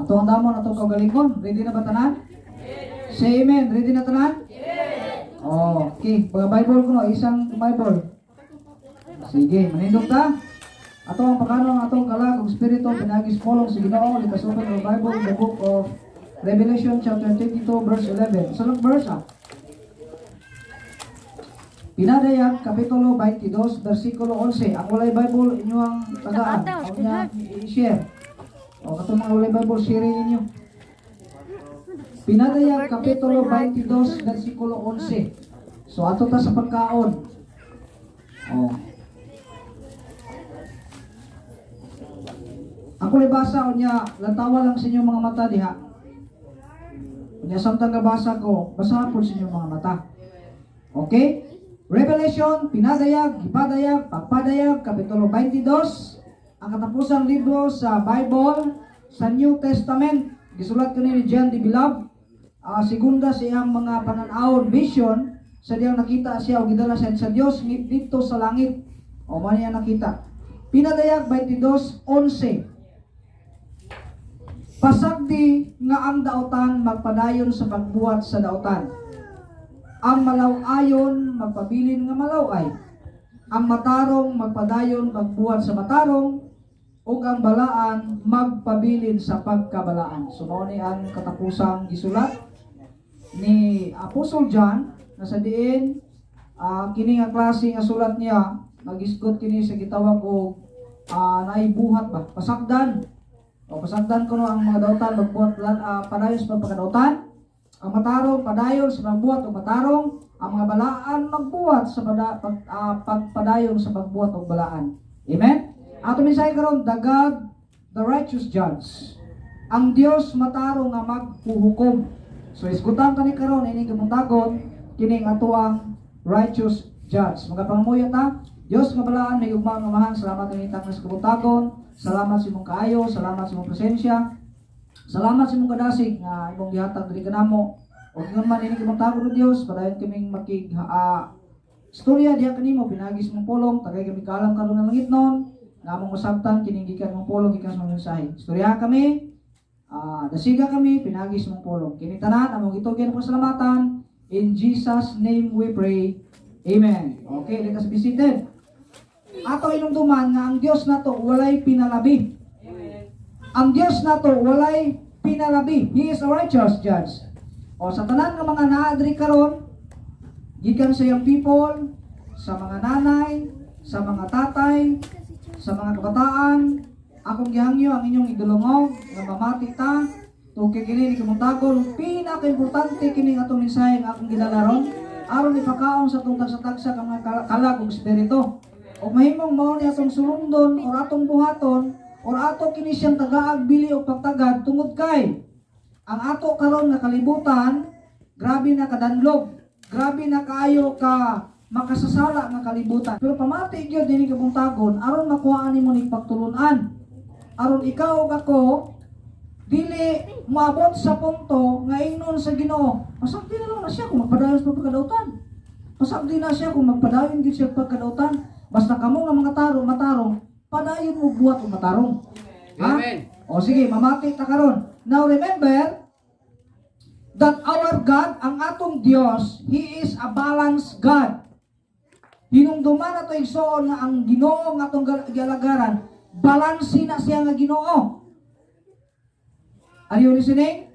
Atong andamon atong kaugalingon. Ready na ba tanan? Say amen. Ready na tanan? Oh, okay. Mga Bible ko no, isang Bible. Sige, manindog ta. Ato ang pakanon ang atong kalag ug espiritu pinaagi sa pulong sa Ginoo. Let us open our Bible in the book of Revelation chapter 22 verse 11. Sa verse ah. Pinadayag kapitulo 22 versikulo 11. Ang walay Bible, inyo ang tagaan. Ang inyong i-share. O katong mga walay Bible, share ninyo. Pinadayag kapitulo 22 versikulo 11. So ato ta sa pagkaon. Oh. Ako basa, unya lantawa lang sa inyong mga mata diha. Unya samtang gabasa ko, basa po sa inyong mga mata. Okay? Revelation, pinadayag, gipadayag, pagpadayag, kapitulo 22, ang katapusang libro sa Bible, sa New Testament. Gisulat kani ni John the Beloved. Segunda sa iyang mga pananawon, vision, sa diyang nakita siya o gidala siya sa Dios dito sa langit. O man niya nakita. Pinadayag 22:11. Pasagdi nga ang dautan magpadayon sa pagbuhat sa dautan. Ang malaw-ayon magpabilin nga malaw-ay. Ang matarong magpadayon pagbuhat sa matarong ug ang balaan magpabilin sa pagkabalaan. So mao ni ang katapusang gisulat ni Apostle John na sa diin kini nga klase nga sulat niya nagisgot kini sa gitawag og naibuhat ba, pasagdan o pasagdan kuno ang mga dautan magbuhat padayon sa pagpakadautan, ang matarong padayon sa pagbuhat og matarong, ang mga balaan magbuhat sa pagpadayon sa pagbuhat og balaan. Amen. Ato mensahe karon, the God, the righteous judge, ang Dios matarong nga maghuhukom. So isgutan ta ni karon ini kabuntagon kining atoang righteous judge. Mga pangamuyo ta. Dios nga balaan, may gugma nga Amahan, salamat kini sa kabuntagon. Salamat sa imong kaayo, salamat sa imong presensya. Salamat sa imong kadasig nga imong gihatag diri kanamo. Ug ingon man ini kabuntagon, o Dios, padayon kaming makig istorya diha kanimo pinaagi sa imong pulong, tagay kami kaalam karon nga langitnon nga among masabtan kining gikan imong pulong, gikan sa imong mensahe. Istorya kami, dasiga kami pinaagi sa imong pulong. Kini tanan among gitugyan pasalamatan. In Jesus' name we pray. Amen. Okay, let us be seated. Ato inumduman nga ang Dios nato walay pinalabi. Ang Dios nato walay pinalabi. He is a righteous judge. O sa tanan nga mga naa diri karon, gikan sa young people, sa mga nanay, sa mga tatay, sa mga kabataan, akong gihangyo ang inyong idulungog nga mamati ta tungkol kini ni kabuntagon. Pinaka-importante kini atong mensahe nga akong gidala ron aron ipakaon sa atong tagsa-tagsa ka mga kalag ug espiritu. Ug mahimong mao ni atong sulundon or atong buhaton or ato kini siyang tagaag bili og pagtagad tungod kay ang ato karon nga kalibutan grabe na kadanlog, grabe na kaayo ka makasasala nga kalibutan. Pero pamati gyud dinhi kabuntagon aron makuhaan nimo ning pagtulunan, aron ikaw ug ako dili moabot sa punto nga ingnon sa Ginoo, "Pasagdi na lang na siya kung magpadayon sa pagkadautan. Pasagdi na siya kung magpadayon gid siya pagkadautan. Basta kamo nga mga taro matarong, padayon mo buhat og matarong." Ha? Amen. O sige, mamati ta karon. Now remember that our God, ang atong Dios, He is a balanced God. Hinumduman nato, igsoon, nga ang Ginoo nga atong gialagaran, balanse na siya nga Ginoo. Are you listening?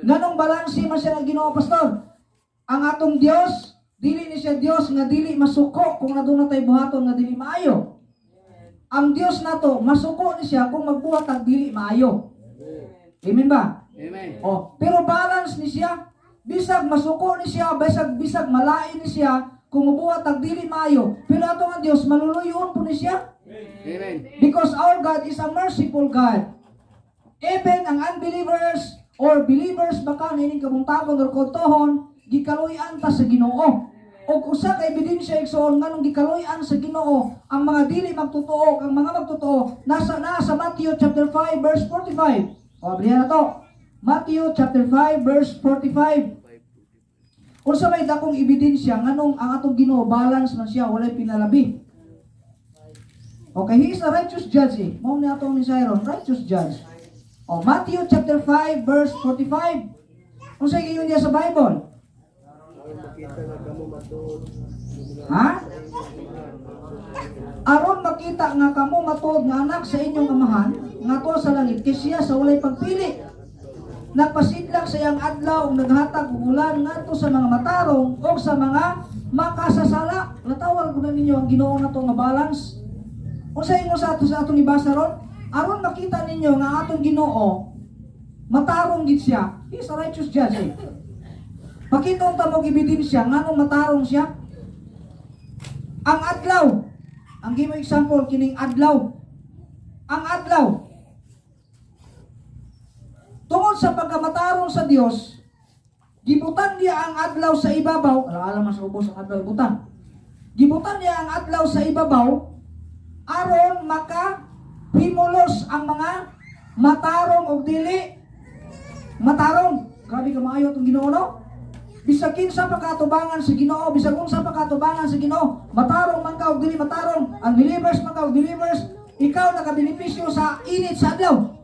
Nganong balanse man siya nga Ginoo, pastor? Ang atong Dios, dili ni siya Dios nga dili masuko kung aduna tay buhaton nga dili maayo. Ang Dios nato masuko ni siya kung magbuhat ang dili maayo. Amen ba? Amen. Oh, pero balance ni siya. Bisag masuko ni siya, bisag bisag malain ni siya kung mubuhat ang dili maayo. Pero ato nga Dios maluluyon po ni siya. Amen. Because our God is a merciful God. Even ang unbelievers or believers baka nining kabuntagon or kontohon, gikaluy-an ta sa Ginoo. Og usa ka ebidensya, igsoon, nganong gikaluy-an sa Ginoo ang mga dili magtotoo, ang mga magtotoo, nasa na sa Matthew chapter 5 verse 45. O abrihan na to. Matthew chapter 5 verse 45. Unsa may dakong ebidensya nganong ang atong Ginoo balance man siya, walay pinalabi? Okay, he is a righteous judge eh. Mao ni atong mensahe ron, righteous judge. O Matthew chapter 5 verse 45. Unsa giingon diya sa Bible? Aron makita nga kamo matuod. Ha? Aron makita nga kamo matuod nga anak sa inyong Amahan nga tuwa sa langit, kay siya sa walay pagpili nagpasidlak sa iyang adlaw ug naghatag og ulan ngadto sa mga matarong o sa mga makasasala. Natawag ko na ninyo ang Ginoo nato nga balance. Unsa ingon sa ato sa atong ibasa ron? Aron makita ninyo nga atong Ginoo matarong gid siya. He is a righteous judge eh. Pakita unta mo ebidensya nganong matarong siya. Ang adlaw, ang gimo example kining adlaw. Ang adlaw tungod sa pagkamatarong sa Dios, gibutan niya ang adlaw sa ibabaw, alaala man sa ubos ang adlaw ibutan. Gibutan niya ang adlaw sa ibabaw aron maka himulos ang mga matarong og dili matarong. Grabe ka maayo atong Ginoo, no? Bisag kinsa pa katubangan sa Ginoo, bisag unsa pa katubangan sa Ginoo, matarong man ka og dili matarong, unbelievers man ka og believers, ikaw nakabenepisyo sa init sa adlaw.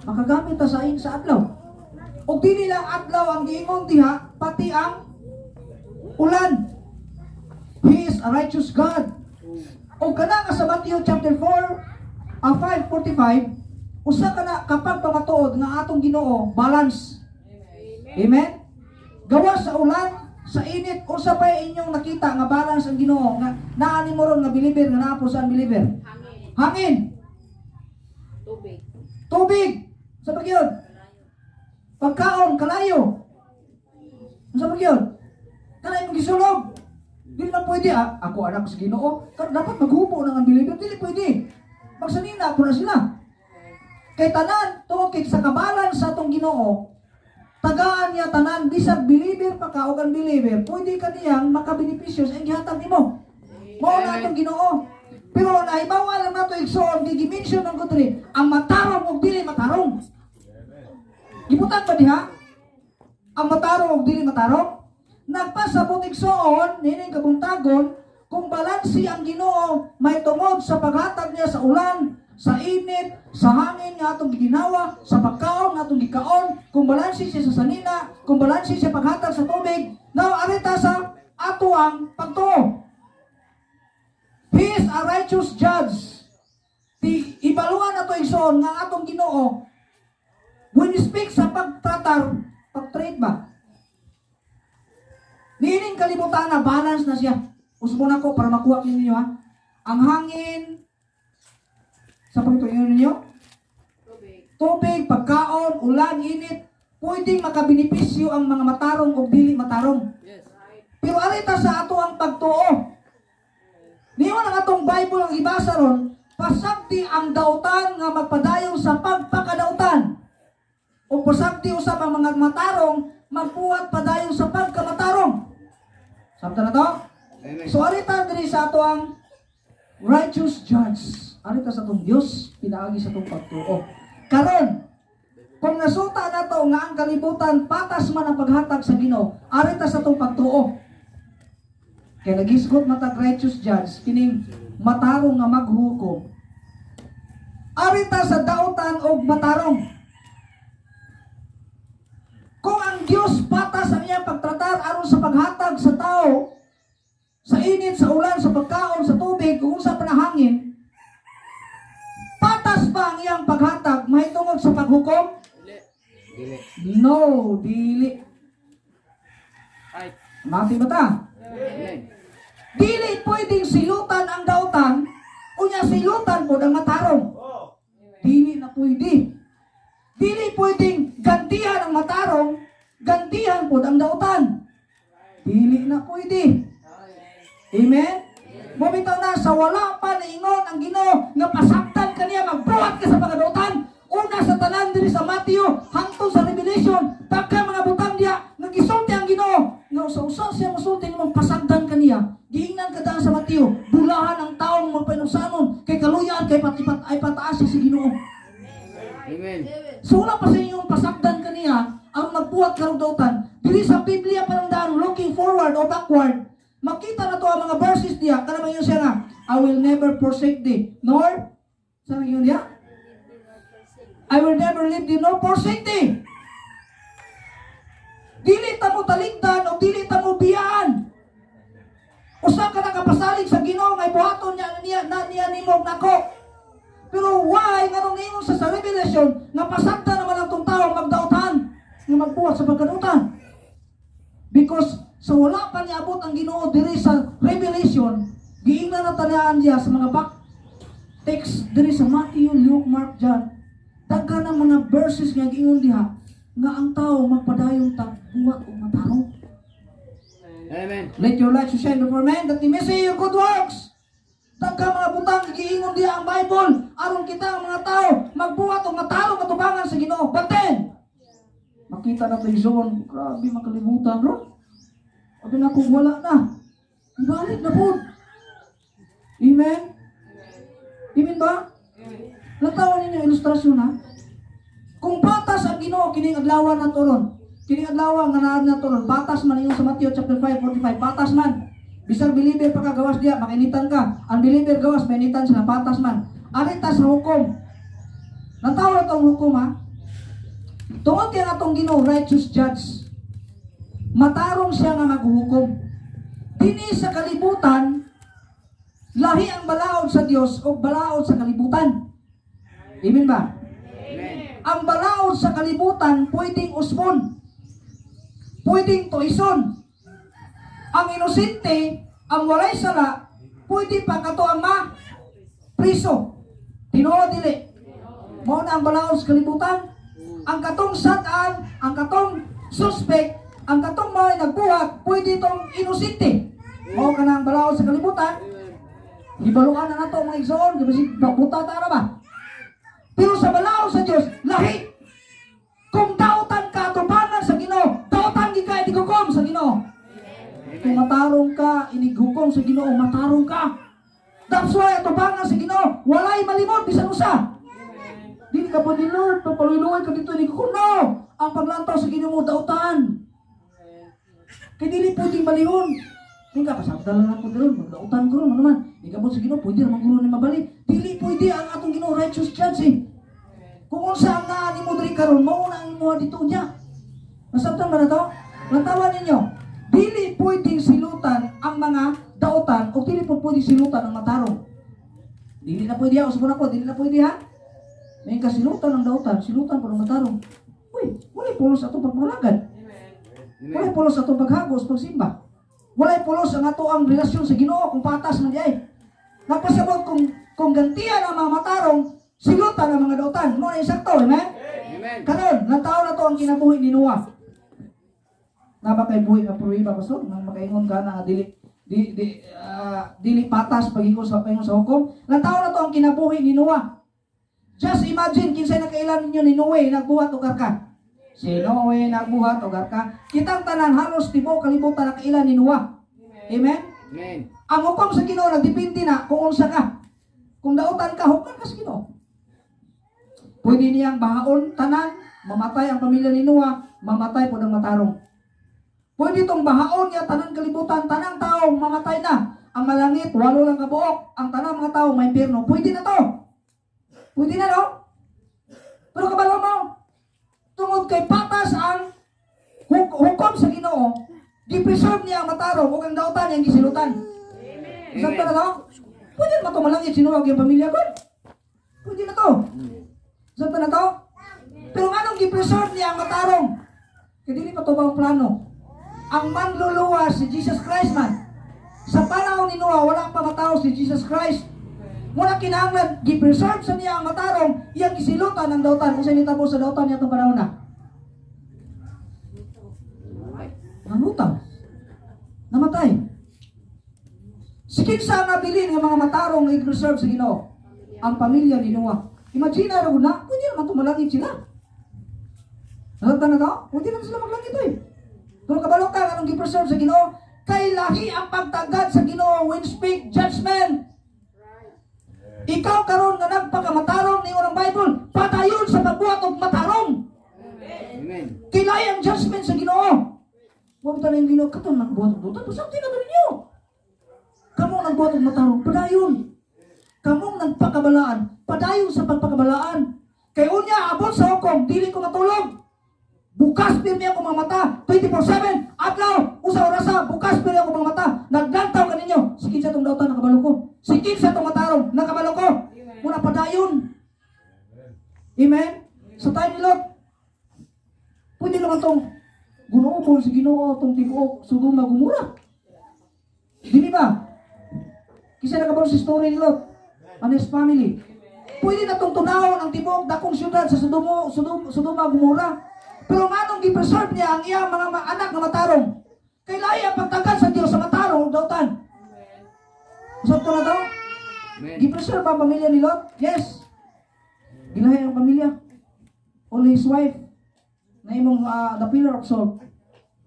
Makagamit ta sa init sa adlaw. Og dili lang adlaw ang giingon diha, pati ang ulan. He is a righteous God. O kana nga sa Matthew chapter 4, 5:45, usa ka na kapag pamatuod nga atong Ginoo balance. Amen. Gawas sa ulan, sa init, unsa pa inyong nakita nga balance ang Ginoo nga naa nimo ron nga believer nga naa po sa unbeliever? Hangin. Hangin, Tubig. Tubig, sa pagyud. Pagkaon, kalayo. Unsa pagyud? Kanay imong gisulog. Dili man pwede ah, ako anak sa Ginoo, pero dapat maghubo ng unbeliever, dili pwede. Magsanina po na sila. Kay tanan, tungod kay sa kabalan sa atong Ginoo, tagaan niya tanan bisag believer pa ka o unbeliever, pwede ka niyang makabenepisyo sa iyang gihatag nimo. Mao na atong Ginoo. Pero nahibaw lang nato, igsoon, kay gi-mention ng diri, ang matarong ug dili matarong. Gibutan ba diha? Ang matarong ug dili matarong? Nagpasabot, igsoon, nining kabuntagon, kung balansi ang Ginoo may tungod sa paghatag niya sa ulan, sa init, sa hangin nga atong giginawa, sa pagkaon nga atong gikaon, kung balansi siya sa sanina, kung balansi siya paghatag sa tubig, now arita sa ato ang pagtuo. He is a righteous judge. Ti ibaluan nato, igsoon, nga ang atong Ginoo when we speak sa pagtratar, pag-trade ba? Niining kalibutan na balance na siya. Usbon ako para makuha ninyo ha. Ang hangin sa pagtuyo ninyo, Tubig. Tubig, pagkaon, ulan, init, pwedeng makabenepisyo ang mga matarong o dili matarong. Pero arita sa ato ang pagtuo. Niyon ang atong Bible ang ibasa ron, pasagdi ang dautan nga magpadayon sa pagpakadautan. O pasagdi usab ang mga matarong magbuhat padayon sa pagkamatarong. Samta na to? Amen. So arita diri sa ato ang righteous judge. Arita sa atong Dios pinaagi sa atong pagtuo. Karon, kung nasuta na to nga ang kalibutan patas man ang paghatag sa Ginoo, arita sa atong pagtuo. Kay nagisgot matag righteous judge kining matarong nga maghukom. Arita sa dautan og matarong. Kung ang Dios patas ang iyang pagtratar aron sa paghatag sa tao sa init, sa ulan, sa pagkaon, sa tubig, kung sa panahangin, patas ba ang iyang paghatag mahitungod sa paghukom? Dili. No, dili. Right. Mati ba ta? Amen. Dili pwedeng silutan ang dautan, unya silutan po ang matarong. Dili na pwede. Dili pwedeng gantihan ang matarong, gantihan po ang dautan. Dili na pwede. Amen? Mubitaw na sa wala pa naingon ang Ginoo nga pasaktan kaniya magbuhat ka sa pagkadautan. Una sa tanan diri sa Matthew hangtod sa Revelation, daghan mga butang diya nga gisulti ang Ginoo nga usa-usa siya mosulti nga pasagdan kaniya. Giingnan ka daan sa Matthew, bulahan ang taong magpainugsanon kay kaluyan kay patipat ay pataas siya si Ginoo. Amen. So wala pa sa inyong pasagdan kaniya ang magbuhat karong dautan. Diri sa Biblia parang daan looking forward o backward, makita na to ang mga verses diya. Kana man yun siya nga, "I will never forsake thee, nor" sa yun diya? I will never leave thee nor forsake thee. Dili ta mo talikdan o dili ta mo biyaan. Usa ka nakapasalig sa Ginoo nga buhaton niya niya na niya nimo nako. Pero why, nganong ingon sa Revelation nga pasagdan naman ang tong tao magdaotan, nga magbuhat sa pagkadautan? Because sa wala pa niabot ang Ginoo diri sa Revelation, giingnan na tanaan niya sa mga back text diri sa Matthew, Luke, Mark, John. Daghan ang mga verses nga giingon diha nga ang tao magpadayong tagbuhat og matarong. Amen. Let your light so shine before men that they may see your good works. Daghan mga butang giingon diha ang Bible aron kita ang mga tao magbuhat og matarong atubangan sa Ginoo. But then, makita na ito yung, grabe makalimutan ro. Sabi na kung wala na, ibalik na po. Amen? Amen ba? Lantawan ninyo ilustrasyon ha. Kung patas ang Ginoo kining adlaw na turon, kining adlaw nga naa na turon, patas man ingon sa Matthew chapter 5 45, patas man. Bisag believer pa ka gawas diya, mainitan ka. Ang believer gawas, mainitan sila, patas man. Ari ta sa hukom. Lantaw na tong hukom ha. Tungod kay atong Ginoo righteous judge. Matarong siya nga maghuhukom. Dini sa kalibutan, lahi ang balaod sa Dios o balaod sa kalibutan. Amen ba? Amen. Ang balaod sa kalibutan pwedeng usbon. Pwedeng tuison. Ang inosente, ang walay sala, pwede pa kato ang ma priso. Tinuod dili? Mao na ang balaod sa kalibutan. Ang katong sad-an, ang katong suspect, ang katong mga nagbuhat, pwede itong inosente. Mao ka na ang balaod sa kalibutan. Hibaluan na nato mga igsoon, di ba si buta ta ra ba? Pero sa balaod sa Dios, lahi. Kung dautan ka atubangan sa Ginoo, dautan gid ka inighukom sa Ginoo. Kung matarong ka, inighukom sa Ginoo, matarong ka. That's why atubangan sa Ginoo, walay malimot bisan usa. Dili ka pa ni Lord, papaluy-luoy ka dito inighukom. No! Ang paglantaw sa Ginoo mo, dautan. Kay dili pwedeng balihon. Di ka pasagdan lang ako doon, magdautan ko ron, ano man. Di ka sa Ginoo, pwede naman guro ni mabali. Dili pwede ang atong Ginoo righteous judge eh. Kung unsa ang naa nimo diri karon, mao na ang imuha dito niya. Nasabtan ba na to? Lantawan ninyo. Dili pwedeng silutan ang mga dautan o dili po pwedeng silutan ang matarong. Dili na pwede ha, usbon ako, dili na pwede ha. May kasilutan ang dautan, silutan po ang matarong. Uy, walay pulos atong pagpalagad. Walay pulos atong paghagos, pagsimba. Walay pulos ang ato ang relasyon sa Ginoo kung patas man di ay. Nagpasabot kung gantian ang mga matarong, silutan ang mga dautan. Mo na sakto, amen? Amen. Karon, lantaw na to ang kinabuhi ni Noah. Naa ba kay buhi nga pruweba, pastor? Nang makaingon ka na nga dili di, di, ah, dili patas pag-ingon sa paingon sa hukom. Lantaw na to ang kinabuhi ni Noah. Just imagine kinsay nakailan ninyo ni Noe nagbuhat og arka. Si Noe nagbuhat og arka. Kitang tanan halos tibuok kalibutan nakailan ni Noah. Amen? Amen. Ang hukom sa Ginoo nagdepende na kung unsa ka. Kung dautan ka, hukom ka sa Ginoo. Pwede niyang bahaon tanan, mamatay ang pamilya ni Noah, mamatay po ng matarong. Pwede itong bahaon niya tanan kalibutan, tanang tao mamatay na. Ang malangit, walo lang kabuok. Ang tanang mga tao may impyerno. Pwede na to. Pwede na, no? Pero kabalo mo, tungod kay patas ang hukom sa Ginoo, gi-preserve niya ang matarong ug ang dautan niyang gisilutan. Amen. Na to? Pwede naman ito malangit sinuwag yung pamilya ko. Pwede na to. Saan na to? Pero anong gi-preserve niya ang matarong? Kaya dili pa to ba ang plano? Ang manluluwas si Jesus Christ man. Sa panahon ni Noah, wala pa matao si Jesus Christ. Muna kinahanglan, gi-preserve sa niya ang matarong, iyang gisilutan ang dautan. Kung sa nitabo sa dautan niya itong panahon na. Nalutang. Namatay. Si kinsa ang nabilin nga mga matarong i-preserve sa Ginoo? Ang pamilya ni Noah. Imagine na na, pwede naman tumalangit sila. Nasabtan na to? Pwede naman sila maglangit eh. Pero kabalo ka, anong gi-preserve sa Ginoo? Kay lahi ang pagtagad sa Ginoo when speak judgment. Ikaw karon nga nagpakamatarong ni ang Bible, padayon sa pagbuhat og matarong. Amen. Kay lahi ang judgment sa Ginoo. Huwag tayo yung Ginoo, katong nagbuhat og dutan, pasakti na to ninyo. Kamo nagbuhat og matarong, padayon. Kamong nagpakabalaan, padayon sa pagpakabalaan. Kay unya abot sa hukom, dili ko matulog. Bukas pirmi ako mga mata, 24/7, adlaw, usa orasa, bukas pirmi ako mga mata. Naglantaw ka ninyo. Si kinsa tong dautan, nakabalo ko. Si kinsa tong matarong, nakabalo ko. Muna padayon. Amen? Sa time ni Lot, pwede naman tong gunoobon si Ginoo tong tibuok Sodoma Gomora. Dili ba? Kinsa nakabalo sa story ni Lot and his family? Pwede na tong tunawon ang tibuok dakong syudad sa Sodoma Gomora. Pero nganong gi-preserve niya ang iyang mga anak nga matarong? Kay lahi ang pagtagad sa Dios sa matarong ug dautan. Usab to na to? Amen. Gi-preserve ang pamilya ni Lot? Yes. Gilahi ang pamilya. Only his wife na imong the pillar of salt.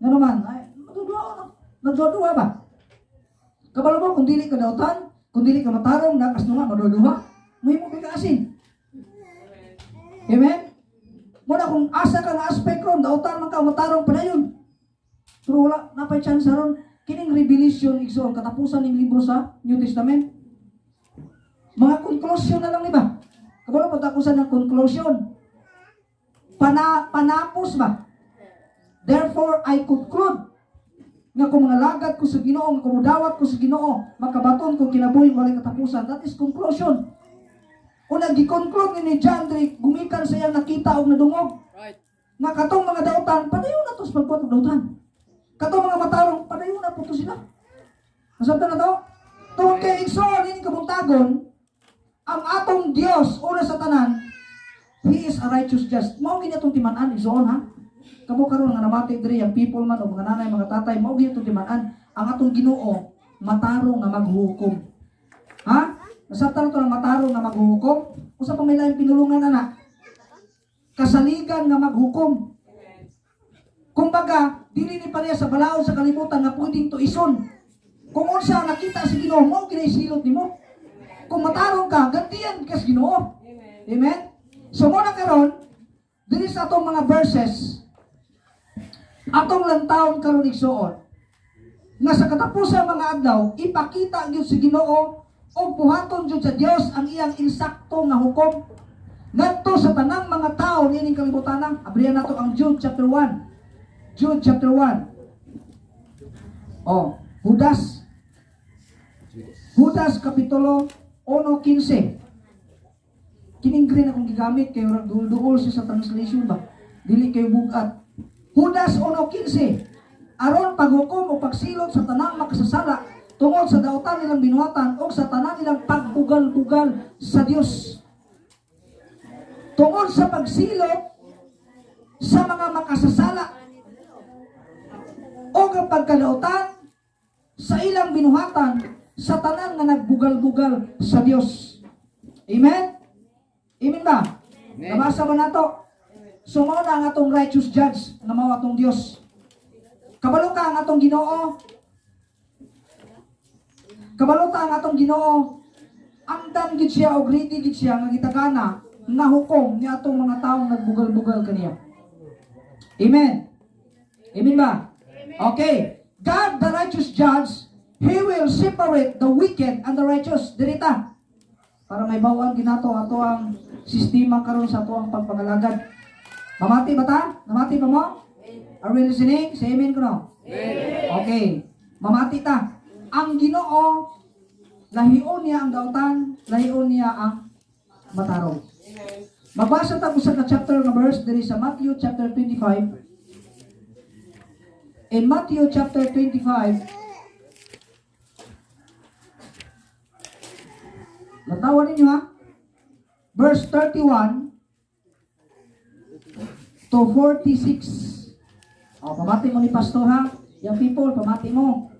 Nga naman, ay, nagduduha na. Nagduduha ba? Kabalo mo, kung dili ka dautan, kung dili ka matarong, nakas nga, maduduha, mahimo ka asin. Amen? Muna kung asa ka nga aspect ron, dautan man ka, matarong padayon. Pero wala, napay chance ron. Kining Revelation, igsoon, katapusan ng libro sa New Testament. Mga conclusion na lang, di ba? Kabalo pa tapusan ng conclusion. Panapos ba? "Therefore, I conclude nga kung mga lagad ko sa Ginoo, nga kung mudawat ko sa Ginoo, makabaton ko kinabuhi walay katapusan." That is conclusion. Una, gi-conclude ni John diri gumikan sa iyang nakita og nadungog. Nga katong mga dautan, padayon na to sa pagbuhat og dautan. Katong mga matarong, padayon na po to sila. Nasabtan na to? Tungod kay, igsoon, ini kabuntagon, ang atong Dios, una sa tanan, He is a righteous judge. Mao gini atong timan-an, igsoon, ha. Kamo karon nga namati diri, ang people man o mga nanay, mga tatay, mao gini atong timan-an. Ang atong Ginoo matarong nga maghuhukom. Ha? Nasabtan na to ng matarong nga maghuhukom? Usa pa may laing pinulungan, ana. Kasaligan nga maghukom. Kumbaga, dili ni pareha sa balaod sa kalibutan nga pwedeng tuison. Kung unsa nakita sa Ginoo, mao gyud silot nimo. Kung matarong ka, gantian ka sa Ginoo. Amen? So muna karon, diri sa atong mga verses, atong lantawon karon, igsuon, nga sa katapusan mga adlaw, ipakita gyud sa Ginoo og buhaton gyud sa Dios ang iyang insakto nga hukom ngadto sa tanang mga tao niining kalibutan. Abrihan nato ang Jude chapter 1. Jude chapter 1. Oh, Judas. Judas kapitulo 1:15. Kining green akong gigamit kay murag duol-duol siya sa translation ba. Dili kayo bugat. Judas 1:15. Aron paghukom o pagsilot sa tanang makasasala tungod sa dautan nilang binuhatan o sa tanan nilang pagbugal-bugal sa Dios. Tungod sa pagsilot sa mga makasasala o ang pagkadautan sa ilang binuhatan sa tanan nga nagbugal-bugal sa Dios. Amen? Amen ba? Amen. Nabasa ba nato? So mao na ang atong righteous judge nga mao atong Dios. Kabalo ka ang atong Ginoo. Kabalo ta ang atong Ginoo. Andam gid siya og ready gid siya nga gitagana nga hukom ni atong mga taong nagbugal-bugal kaniya. Amen. Amen ba? Okay. God, the righteous judge, He will separate the wicked and the righteous. Dirita. Para may bawaan ginato ato ang sistema karon sa ato ang pagpangalagad. Mamati ba ta? Namati ba mo? Are we listening? Say amen ko no? Okay. Mamati ta. Ang Ginoo, lahion niya ang dautan, lahion niya ang matarong. Magbasa ta usa ka chapter nga verse diri sa Matthew chapter 25. In Matthew chapter 25, lantawan ninyo ha. Verse 31 to 46. O, pamati mo ni pastor ha. Yung people, pamati mo.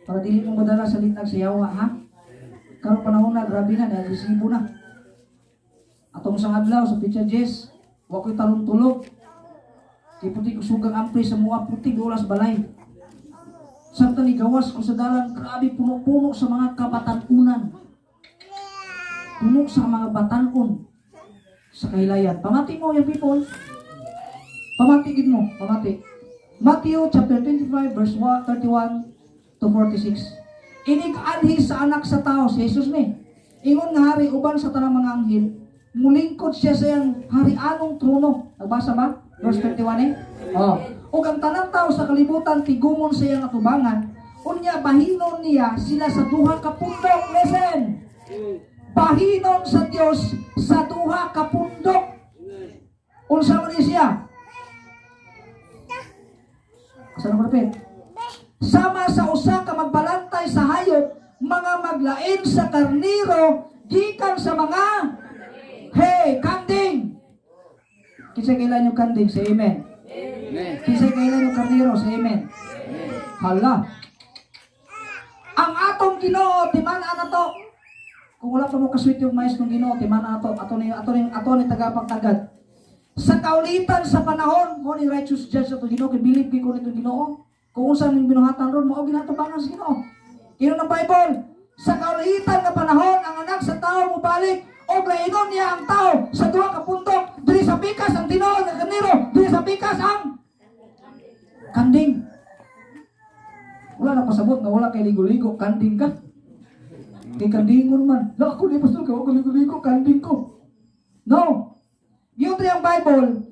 Para dili mo madala sa litag sa yawa ha. Karon panahon na, grabe na, nagresibo na. Atong sang adlaw sa Pizza Jess, wa ko'y talong tulog. Kay puti ko sugang ampli sa mua, puti oras balay. Samtang ni gawas ko sa dalan, grabe, puno-puno sa mga kabatanunan. Puno sa mga batanon sa kahilayan. Pamati mo yung people. Pamati gid mo, pamati. Matthew chapter 25 verse 1, 31 to 46. Inig anhi sa Anak sa Tao, si Jesus ni. Ingon nga hari uban sa tanang mga anghel, Mulingkod siya sa iyang harianong trono. Nagbasa ba? Verse 21 eh. Oh. Ug ang tanang tao sa kalibutan tigumon sa iyang atubangan. Unya bahinon niya sila sa duha ka pundok. Listen. Bahinon sa Dios sa duha ka pundok. Unsa man ni siya? Asa na ko napit? Sama sa usa ka magbalantay sa hayop, mga maglain sa karniro gikan sa mga, hey, kanding. Kinsa kailan yung kanding? Say amen. Amen. Kinsa kailan yung karniro? Say amen. Amen. Hala. Ang atong Ginoo timan-an nato. Kung wala pa mo kasweet yung mais ng Ginoo, timan-an nato. Ato ni tagapagtagad. Sa kaulitan sa panahon, mo ni righteous judge ato Ginoo, kay believe kay ko nito Ginoo. Kung unsa ning binuhatan ron, mao ginatubangan sa Ginoo. Kino ng Bible, sa kaulitan nga panahon, ang anak sa tao mobalik og lainon niya ang tao sa duha ka pundok, diri sa pikas ang tinuod nga karniro, diri sa pikas ang kanding. Wala na pasabot nga wala kay ligo-ligo, kanding ka. Kay kandingon man. La ako ni pastor kay wala ko ligo-ligo, kanding ko. No. Yun ang Bible,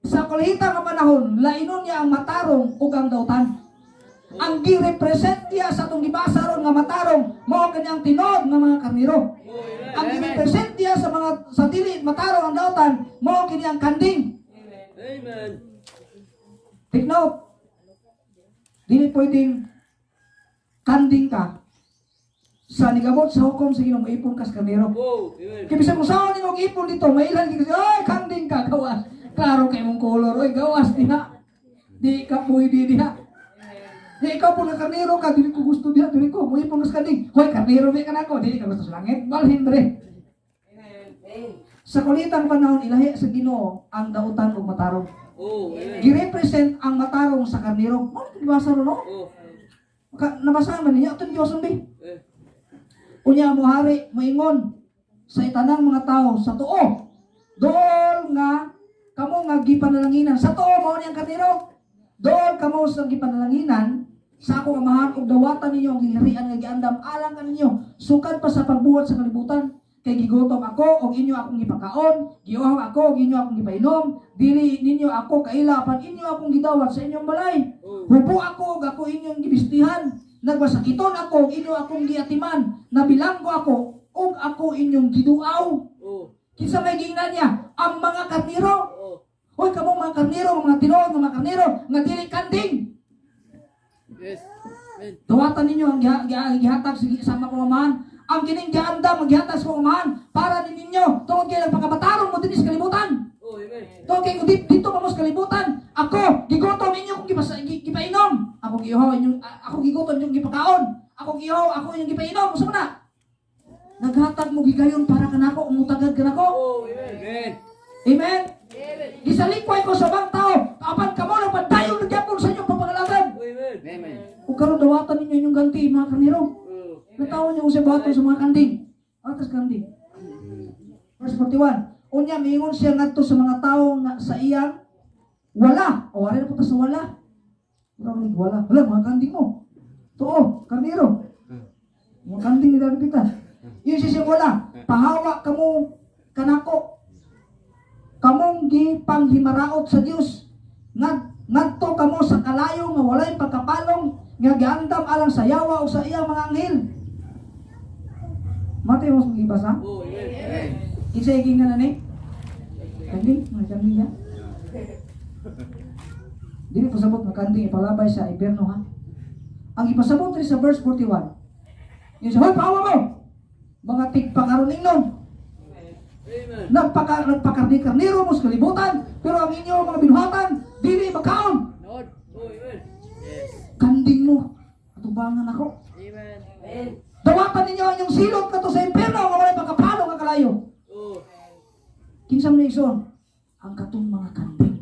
sa kulihita nga panahon, lainon niya ang matarong ug ang dautan. Ang gi-represent niya sa atong gibasa ron nga matarong, mao kanyang tinuod nga mga karniro. Ang gi-represent niya sa mga sa dili matarong ang dautan, mao kini ang kanding. Amen. Take note. Dili pwedeng kanding ka sa nigabot sa hukom sa Ginoo, ipon ka sa karniro. Oh, amen. Kay bisan kung saan nimo ipon dito, mailan gid kasi, "Ay, kanding ka, gawas. Klaro kay mong color, oy, gawas diha. Di ka pwede diha." Di ikaw po na karniro ka, dili ko gusto diha, dili ko moipon ka sa kanding. "Hoy, karniro di ka nako, dili ka gusto sa langit." Balhin dre. Sa kulitang panahon, ilahi sa Ginoo ang dautan ug matarong. Oh, amen. Girepresent ang matarong sa karniro. Mo ni gibasa ro, no? Oh, Ka, nabasahan ba niya? Atong Diyos bi. eh. Unya mo hari moingon sa itanang mga tao sa tuo. Dool nga kamo nga gipanalanginan sa tuo, mao ni ang karniro. Dool kamo sa gipanalanginan sa akong amahan ug dawatan ninyo ang giharian nga giandam alang kaninyo sukad pa sa pagbuhat sa kalibutan. Kay gigutom ako ug inyo akong gipakaon, giuhaw ako ug inyo akong gipainom, dili ninyo ako kaila apan inyo akong gidawat sa inyong balay. Oh, Hubo ako ug ako inyong gibistihan. Nagmasakiton ako ug inyo akong giatiman. Nabilanggo ako ug ako inyong giduaw. Oh, Kinsa may giingnan niya? Ang mga karniro. Oh. Hoy kamo mga karniro, mga tinuod nga mga karniro nga dili kanding. Yes. Amen. Dawatan ninyo ang gihatag sa mga amahan. Ang kining giandam ang gihatag sa amahan para ninyo tungod kay nagpakamatarong mo dinhi sa kalibutan. Oh, amen. Tungod kay kung dito pa mo sa kalibutan, ako gigutom inyo kung gipainom. Ako giuhaw inyong ako gigutom inyong gipakaon. Ako giuhaw ako inyong gipainom. Unsa man na? Naghatag mo gigayon para kanako, umutagad kanako. Oh, amen. Amen. Amen. Gisalikway ko sa bang tao, apan kamo na padayon gyapon sa inyong pagpangalagad. Oh, amen. Amen. Ug karon dawatan ninyo inyong ganti, mga karniro. Oh, Natawa niyo kung sa bato sa mga kanding. Atas kanding. Verse 41. Unya miingon siya ngadto sa mga tao nga sa iyang wala. O wala na punta sa wala. Murag ni wala. Wala mga kanding mo. Tuo, karniro. Mga kanding nila kita. Yun siya siya wala. "Pahawa kamo kanako. Kamong gipanghimaraot sa Dios. Ngadto kamo sa kalayo nga walay pagkapalong nga giandam alang sa yawa o sa iyang mga anghel." Matay mo sa gibasa? Oh, amen. Amen. Kinsa iging nga ni? Kanding, mga kanding ya. Dili pasabot nga kanding ipalabay sa impyerno ha. Ang ipasabot rin sa verse 41. Yun siya, "Hoy, paawa mo! Mga tigpakaroning nun." Amen. Nagpakarni-karniro mo sa kalibutan, pero ang inyong mga binuhatan, dili makaon. Lord. Oh, amen. Yes. Kanding mo. Atubangan ako. Amen. Dawatan ninyo ang inyong silot kato sa impyerno nga walay pagkapalo nga kalayo." Oh, Kinsa man igsoon? Ang katong mga kanding.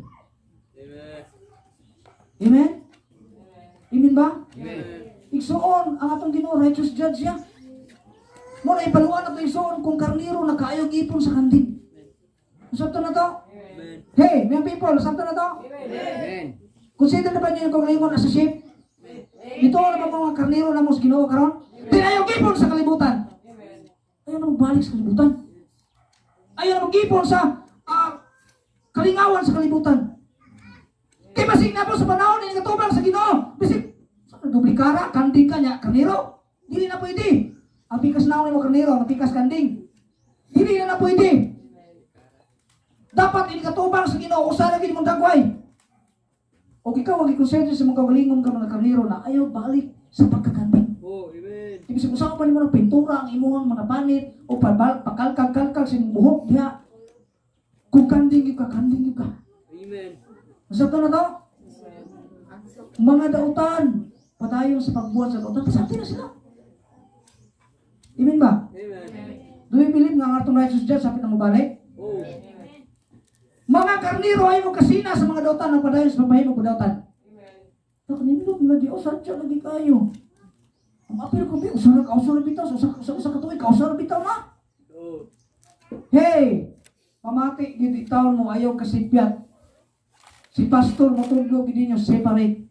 Amen. Amen? Amen ba? Amen. Igsoon, ang atong Ginoo righteous judge siya. Mo na ipaluan ato igsoon kung karniro na kaayog ipon sa kanding. Usab na to? Amen. Hey, mga people, usab na to? Amen. Consider na ba niyo yung kagalingon as a sheep? Dito na ba mga karniro na mo sa Ginoo karon? Dinayog ipon sa kalibutan. Ayaw na balik sa kalibutan. Ayaw na mag-ipon sa kalingawan sa kalibutan. Kay basig na po sa panahon ni katubang sa Ginoo. Bisig sa duplikara, kanding ka nya, karniro. Dili na pwede. Ang pikas na mo karniro, ang pikas kanding. Dili na na pwede. Dapat ini katubang sa Ginoo usa ra gid mong dagway. O ikaw ang gikonsenso sa mga kaugalingon ka mga karniro na ayaw balik sa pagkakanding. Oh, amen. Ibig sabihin, usapan pa nimo ng pintura ang imuhang mga panit o pakalkag-kalkag sa imong buhok diha. Kung kanding gyud ka, kanding gyud ka. Amen. Masabtan na to? Mga dautan, padayon sa pagbuhat sa dautan, pasabti na sila. Amen ba? Amen. Do you believe nga ang atong righteous judge sapit na mobalik? Oh. Mga karniro ay mo kasina sa mga dautan ang padayon sa pagpahimo og dautan. Nakanindot na di, oh, sadya lagi kayo. Ang apil ko, bi, usa ra ka, usa ra bitaw, usa ka tuig, usa ra bitaw na. Oh. Hey! Pamati gid taon mo ayaw kasipyat. Si pastor motudlo gid ninyo separate.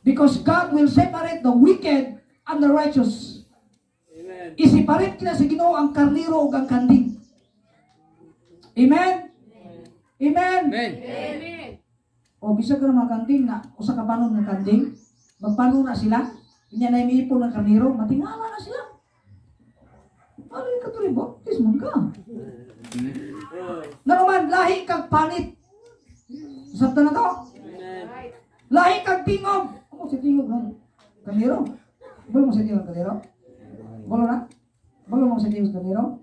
Because God will separate the wicked and the righteous. Amen. I-separate kina sa Ginoo ang karniro ug ang kanding. Amen? Amen. Amen. Amen. O bisag ka ng mga kanding na usa ka panon ng kanding, magpano na sila. Inya na ipon ng karniro, matingala na sila. Ano yung katuloy baptis man ka? Oh. Nga naman, lahi kag panit. Sabta na to? Amen. Right. Lahi kag tingog. Ano si tingog ng kaniro? Balo mo sa tingog kaniro? Balo na? Balo mo sa tingog kaniro?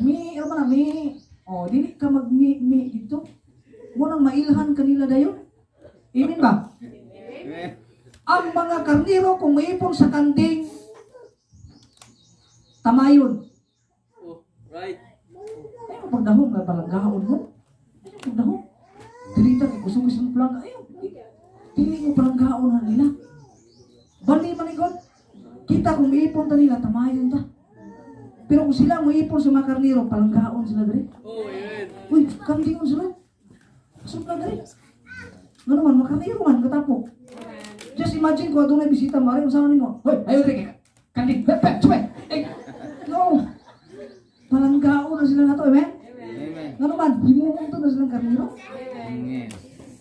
Mi, ano ba na, mi? Oh, dili ka mag mi, mi dito. Mo nang mailhan kanila dayon. Amen ba? Amen. Ang mga karniro kung maipon sa kanding, tamayon. Oh, right. Ay, pagdahom nga balanggaon mo. Ay, pagdahom. Dili ta kay kusog sa palangga. Ay, dili mo palanggaon na nila. Bali man ni God. Kita kung miipon ta nila, tamayon ta. Pero kung sila moipon sa mga karniro, palanggaon sila diri. Oh, amen. Uy, kandingon sila. Kusog na diri. Nga naman, makarniro man, katapok. Just imagine kung adunay bisita mo, aray, unsa man nimo? Hoy, ayo diri kay kanding. Pepe, chupe. Eh, no. Palanggaon na sila nato, amen? Amen. Nga naman, himuon to na silang karniro. Amen.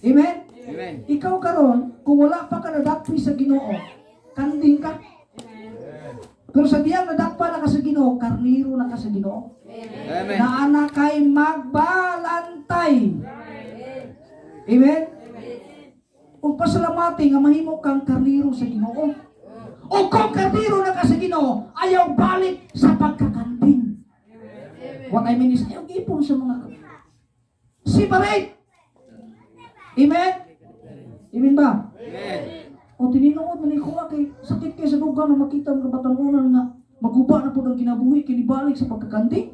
Amen? Amen. Ikaw karon, kung wala pa ka nadakpi sa Ginoo, kanding ka. Pero sa diyang nadakpa na ka sa Ginoo, karniro na ka sa Ginoo. Amen. Na anak kay magbalantay. Amen? Ug pasalamati nga mahimo kang karniro sa Ginoo. O kung karniro na ka sa Ginoo, ayaw balik sa pagkakanding. What I mean is, ayaw ipon sa mga separate. Amen? Amen ba? Amen. O tinuod man ni kuha kay sakit kay sa dugang na makita mga batanunan nga maguba na pud ang kinabuhi kini balik sa pagkakanding.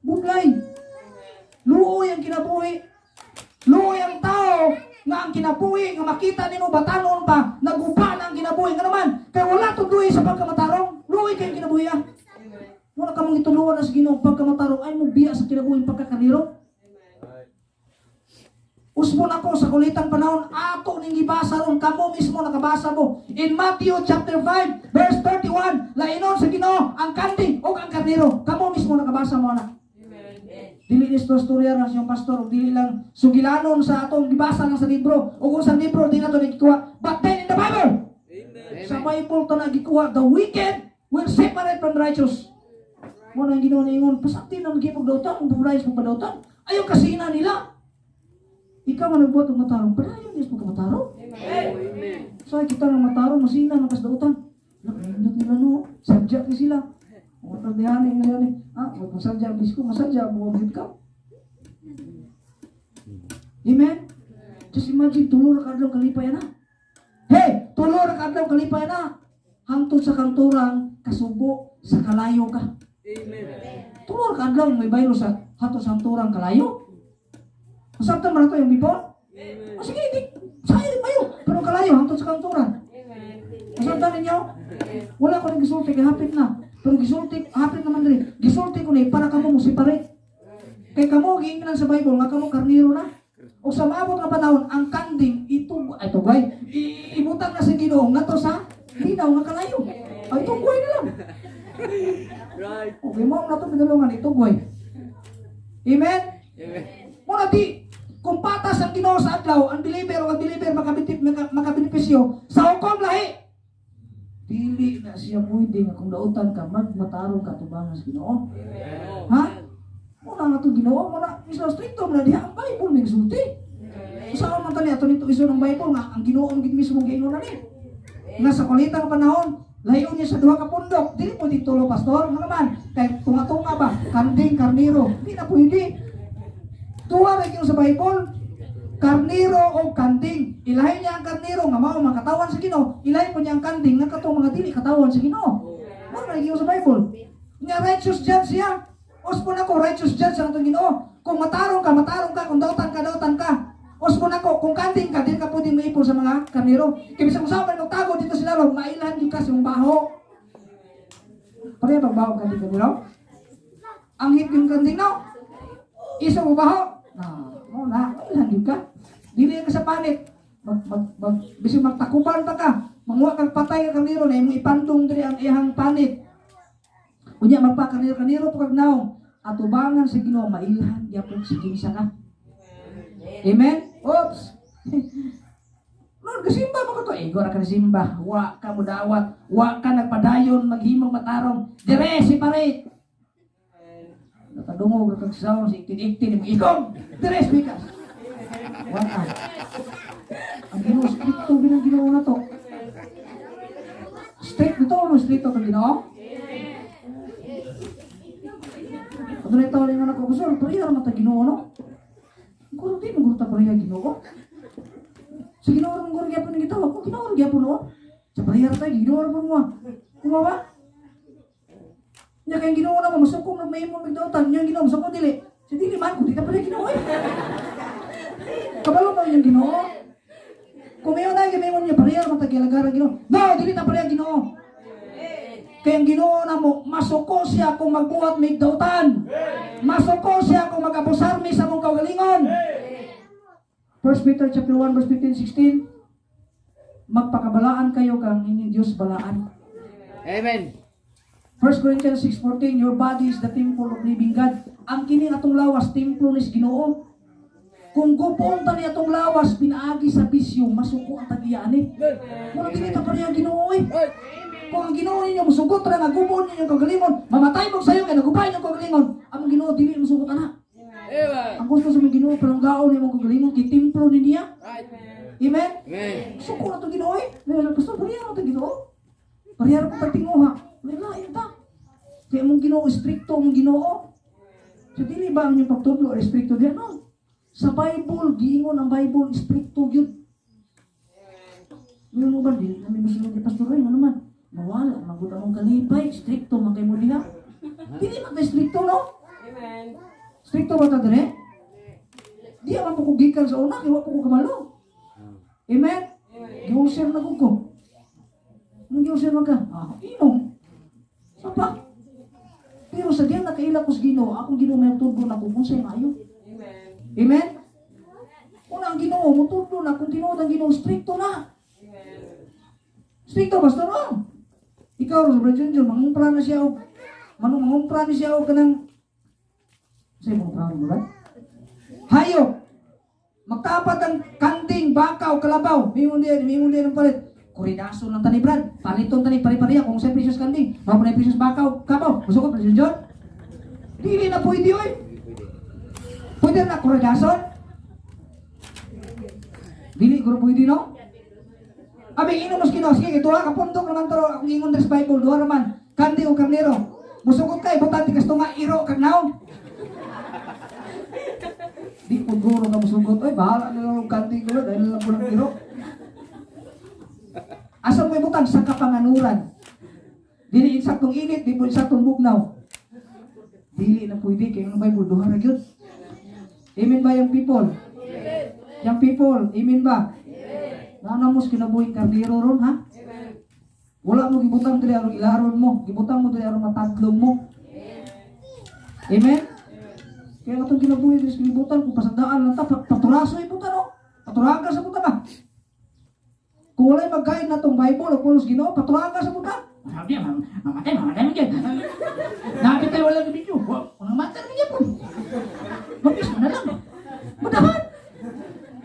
Budlay. Luoy ang kinabuhi. Luoy ang tao nga ang kinabuhi nga makita nimo batanon pa naguba na ang kinabuhi nga naman kay wala tudloy sa pagkamatarong. Luoy kay kinabuhi ah. Wala ka mong ituluan na sa Ginoo pagkamatarong ay mo biya sa kinabuhi pagkakaniro. Usbon ako sa kulitang panahon, ato ning gibasa ron, kamo mismo nakabasa mo. In Matthew chapter 5, verse 31, lainon sa Ginoo ang kanding ug ang karniro. Kamo mismo nakabasa mo na. Dili ni storya ra siyang pastor ug dili lang sugilanon sa atong gibasa lang sa libro ug kung sa libro di na to gikuha. But then in the Bible, Amen. sa Bible to na gikuha, the wicked will separate from the righteous. Mo na ang Ginoo niingon, pasakti na magyapog dautan, ang righteous magpadautan. Ayaw kasina nila. Ikaw ang nagbuhat og matarong, padayon Diyos magkamatarong. Oh, amen. Sa kita ng matarong, masina ng kasdautan. Nagindot nila no, sadya ni sila. O tardihani ngayon eh. Ah, wag masadya ang bisko, masadya, buwag gid ka. Amen? Just imagine, tulo ra ka adlaw kalipay na. Hey, tulo ra ka adlaw kalipay na. Hangtod sa kanturang, kasubo sa kalayo ka. Amen. Tulo ra ka adlaw may baylo sa hatod sa kanturang kalayo. Masabtan man na to yung before? Amen. O sige, di, sayo mayo. Pero kalayo, hangtod sa kanturan. Masabtan ninyo? Wala ko nang gisulti, kay hapit na. Pero gisulti, hapit naman rin. Gisulti ko ni para kamo mo separate. Kay kamo giingnan sa Bible nga kamo karniro na. O sa maabot nga panahon, ang kanding itug ay tugay, ibutang na sa Ginoo ngadto sa linaw nga kalayo. Ay tugay na lang. Right. Okay mo na to pinulungan itugoy. Amen? Amen. Muna di, kung patas ang Ginoo sa adlaw, ang believer o ang believer makabenepisyo sa hukom lahi. Dili na siya pwede nga kung dautan ka, magmatarong ka tubangan sa Ginoo. Ha? Muna nga itong Ginoo, muna, isang stricto, muna diha ang Bible may sulti. Sa man tani ato nito iso ng Bible nga ang Ginoo ang gid mismo giingon na ni. Nga sa kulitang panahon, lahion niya sa duha ka pundok. Dili pwede tulo, pastor, nga naman kay tunga-tunga ba, kanding karniro, di na pwede. Duha ra gyud sa Bible. Karniro o kanding. Ilahin niya ang karniro nga mao makatawan sa Ginoo. Ilahin po niya ang kanding nga katong mga dili katawan sa Ginoo. Mao na gyud sa Bible. Nga righteous judge siya. Usbon ako, righteous judge ang atong Ginoo. Kung matarong ka, matarong ka. Kung dautan ka, dautan ka. Usbon ako, kung kanding ka, dili ka pwedeng maipon sa mga karniro. Kaya bisan kung saan man magtago dito sila ro, mailhan gyud ka sa imong baho. Pareha bang baho kanding karniro? Ang hit yung kanding no? Iso mo baho? Na, mo na, mailhan gyud ka. Dili ka sa panit. Mag, mag, mag, bisan magtakuban pa ka, manguha kag patay ka karniro na imong ipandong diri ang iyang panit. Unya magpakaniro-kaniro po kag naong atubangan sa Ginoo mailhan gyapon sa kinsa ka. Amen. Oops. Lord, gasimba mo ka to. Igo ra ka simba. Wa ka mo dawat. Wa ka nagpadayon maghimong matarong. Dire separate. Nakadungog ra kag sound sa iktin-iktin imong igong. Dire speakers. Wa ka. Ang Ginoo stricto binang Ginoo na to. Strict dito mo stricto kang Ginoo? Ano na ito nga ako, Pastor, pareha naman ta Ginoo, no? Guro, di mo guro ta pareha Ginoo. Sa Ginoo ra man guro gyapon ang gitawag ko, Ginoo ra gyapon no. Sa pareha ra tayo, Ginoo ra man mo. Kuma ba? Nya kay Ginoo na mo masukong na mahimo migdautan, nya Ginoo masukong dili. Sa dili man ko di ta pareha Ginoo eh. Kabalo mo yung Ginoo. Kung mayon na gimimon niya pareha ra man ta gilagara Ginoo. No, dili ta pareha Ginoo. Kaya ang Ginoo na mo, masuko siya kung magbuhat migdautan. Masuko siya kung mag-abusar mi sa mong kaugalingon. 1 Peter chapter 1 verse 15 16, magpakabalaan kayo kang inyong Diyos balaan. Amen. 1 Corinthians 6:14, your body is the temple of living God. Ang kini atong lawas templo ni Ginoo. Kung gupon ta ni atong lawas pinaagi sa bisyo, masuko ang tag-iya ani. Mura dili ta pareha Ginoo eh. Kung ang Ginoo ninyo musugot ra nga gupon ninyo kaugalingon, mamatay mo sayo kay nagupay inyong kaugalingon. Ang Ginoo dili musugot ana. Amen. Ang gusto sa mga Ginoo palanggaon imong kaugalingon kay templo ni niya. Right. Amen. Amen. Suko na itong Ginoo eh. Ngayon, pastor, pareha na itong Ginoo. Pareha na pagtinguha. Lain ta. Kaya mong Ginoo, stricto mong Ginoo. So, dili ba ang inyong pagtudlo, stricto diyan? No. Sa Bible, giingon ang Bible, stricto yun. Ngayon mo ba, dili namin musunod ni Pastor Ray, ano naman? Mawala, magod among kalipay, stricto man kayo mo diha. Dili man tayo stricto, no? Amen. Stricto ba ta dire? Di man po ko gikan sa una, kay wa po ko kabalo. Amen? Giusir na ko. Anong giusir man ka? Ah, inom. Sapa. Pero sa diyan nakaila ko sa Ginoo, akong Ginoo may tudlo na kung unsay maayo. Amen. Amen? Una ang Ginoo, mutudlo na kung tinuod ang Ginoo, stricto na. Amen. Stricto, pastor, oh. Ikaw, Brother Junjun, mangumpra na siya og manong mangumpra ni siya og kanang say mo mo ba? Hayop. Magtapat ang kanding, baka o kalabaw. Mingon din ang palit. Kuridaso lang tani Brad. Paliton tani pare-pareha kung sa precious kanding. Mao na precious baka o kabaw. Gusto ko Brother Junjun? Dili na pwede oy. Pwede na kuridason? Dili guro pwede no? Abi inom mas Ginoo. Sige, duha ka pundok naman taro akong ingon diri sa Bible, duha naman. Kandi o karnero. Musugot kay butan ti kasto nga iro kag naong. Di ko guro nga musugot oy, bahala na lang og kandi ko dahil lang ko ng iro. Asa mo ibutang sa kapanganuran? Dili insaktong init, di po insaktong bugnaw. Dili na pwede kay ang Bible duha ra gyud. Amen ba yung people? Yung people, amen ba? Nana mo sa kinabuhing karnero ron, ha? Wala mo gibutang diri aron ilaron mo, gibutang mo diri aron matadlong mo. Amen? Kaya atong kinabuhi diri sa kalibutan kung pasagdaan lang ta, paturaso ibutan oh. Paturaga sa buta ba? Kung walay magkain na tong Bible o pulos Ginoo, paturaga sa buta. Sabi, mamatay, mamatay man dyan. Nakita tayo walang video. Walang matay man dyan po. Mabis mo na lang. Madahan.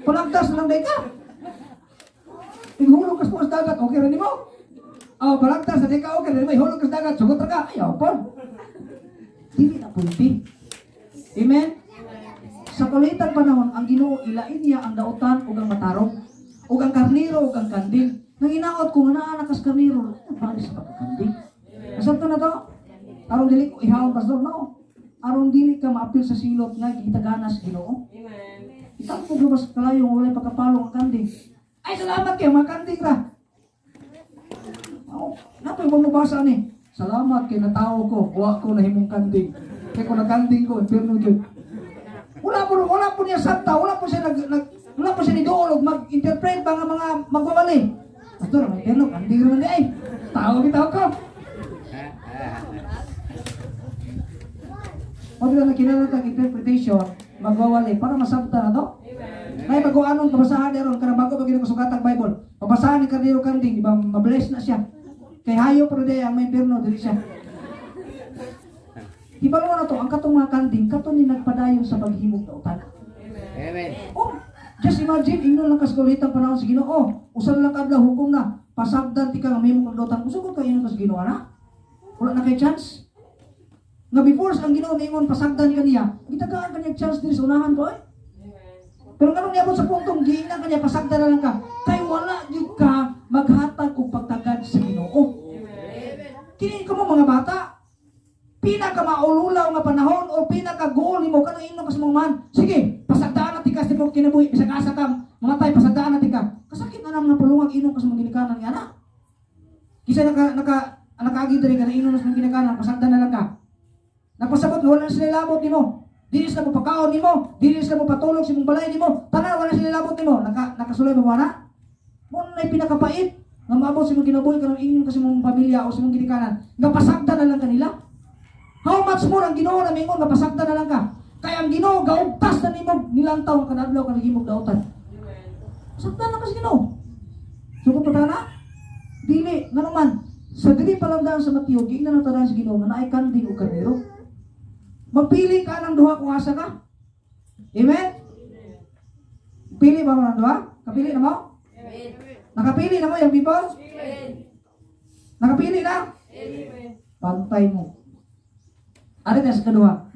Palagdas na lang day ka. Ihulog ka sa dagat, okay ra nimo? Oh, palagdas na day ka, okay ra nimo. Ihulog ka sa dagat, sugot ra ka. Ayaw po. Dili na pwede. Amen? Sa kulitan panahon, ang Ginoo ilain niya ang dautan ug ang matarong, ug ang karniro ug ang kanding. Nang inaot ko nga naa na kas karniro, bali sa pagkakanding. Masabto na to. Aron dili ko ihawon, pastor, no. Aron dili ka maapil sa silot nga gitaganas Ginoo. Amen. Itampog lumas kalayong walay pagkapalong ang kanding. Ay, salamat kayo, mga kanding ra. Oh, napoy mo mabasa ni. Salamat kay natao ko, wa ko nahimong kanding. Kay ko nakanding ko, impierno gyud. Wala po niya santa, wala po siya nag, nag wala po siya ni og mag-interpret ba nga mga magwawali. Pastor, ang impierno, kanding ra man di ay. Tao bitaw ko. Mo na kinahanglan tag interpretation, magwawali para masabta na to. Nay bago anong kabasahan aron kada bago ba gid kasugatag Bible. Pabasahan ni karnero kanding, di ba mabless na siya. Kay hayo pero day ang may impierno dili siya. Hibalo na to ang katong mga kanding kato ni nagpadayon sa paghimog dautan. Amen. Oh, just imagine ingnon lang kaskulitang panahon sa Ginoo. Usa na lang kaadlaw hukom na pasagdan ti ka nga mahimong kag dautan. Usugod ka ingon kas Ginoo ana. Wala na kay chance. Nga before sa ang Ginoo miingon pasagdan kaniya, gitagaan kaniya chance diri sa unahan ko eh. Pero nganong niabot sa puntong giingnan kaniya pasagdan na lang ka, kay wala gyud ka maghatag og pagtagad sa Ginoo. Kini ko mo mga bata, pinakamaululaw nga panahon o pinakagoal nimo kanang ingon ka sa mga man. Sige, pasagdaan na tika sa imong kinabuhi bisag asa ka mamatay, pasagdaan na tika. Kasakit na nang mga pulungag inom ka sa mga ginikanan nga na. Kisa naka naka nakaagi diri ka na inom sa mga ginikanan, pasagdaan na lang ka. Nagpasabot nga wala na sila labot nimo. Dili sila mo pakaon nimo, dili sila mo patulog sa imong balay nimo. Tanan wala sila labot nimo. Nakasulay ba na? Mo na pinakapait nga maabot sa imong kinabuhi kanang ingon ka sa imong pamilya o sa imong ginikanan. Nga pasagdan na lang kanila. How much more ang Ginoo na mingon nga pasagdan na lang ka. Kay ang Ginoo gaugtas na nimo nilantaw ang kanadlaw ka naghimog dautan. Pasagdan lang ka sa Ginoo. Sugod pa ta na? Dili ngano man sa dili pa lang daan sa Mateo giingnan na tanan sa Ginoo nga naay kanding ug karnero. Magpili ka ng duha kung asa ka. Amen? Pili ba mo ng duha? Kapili na mo? Nakapili na mo yung people? Nakapili na? Pantay mo. Ari na sa kaduha.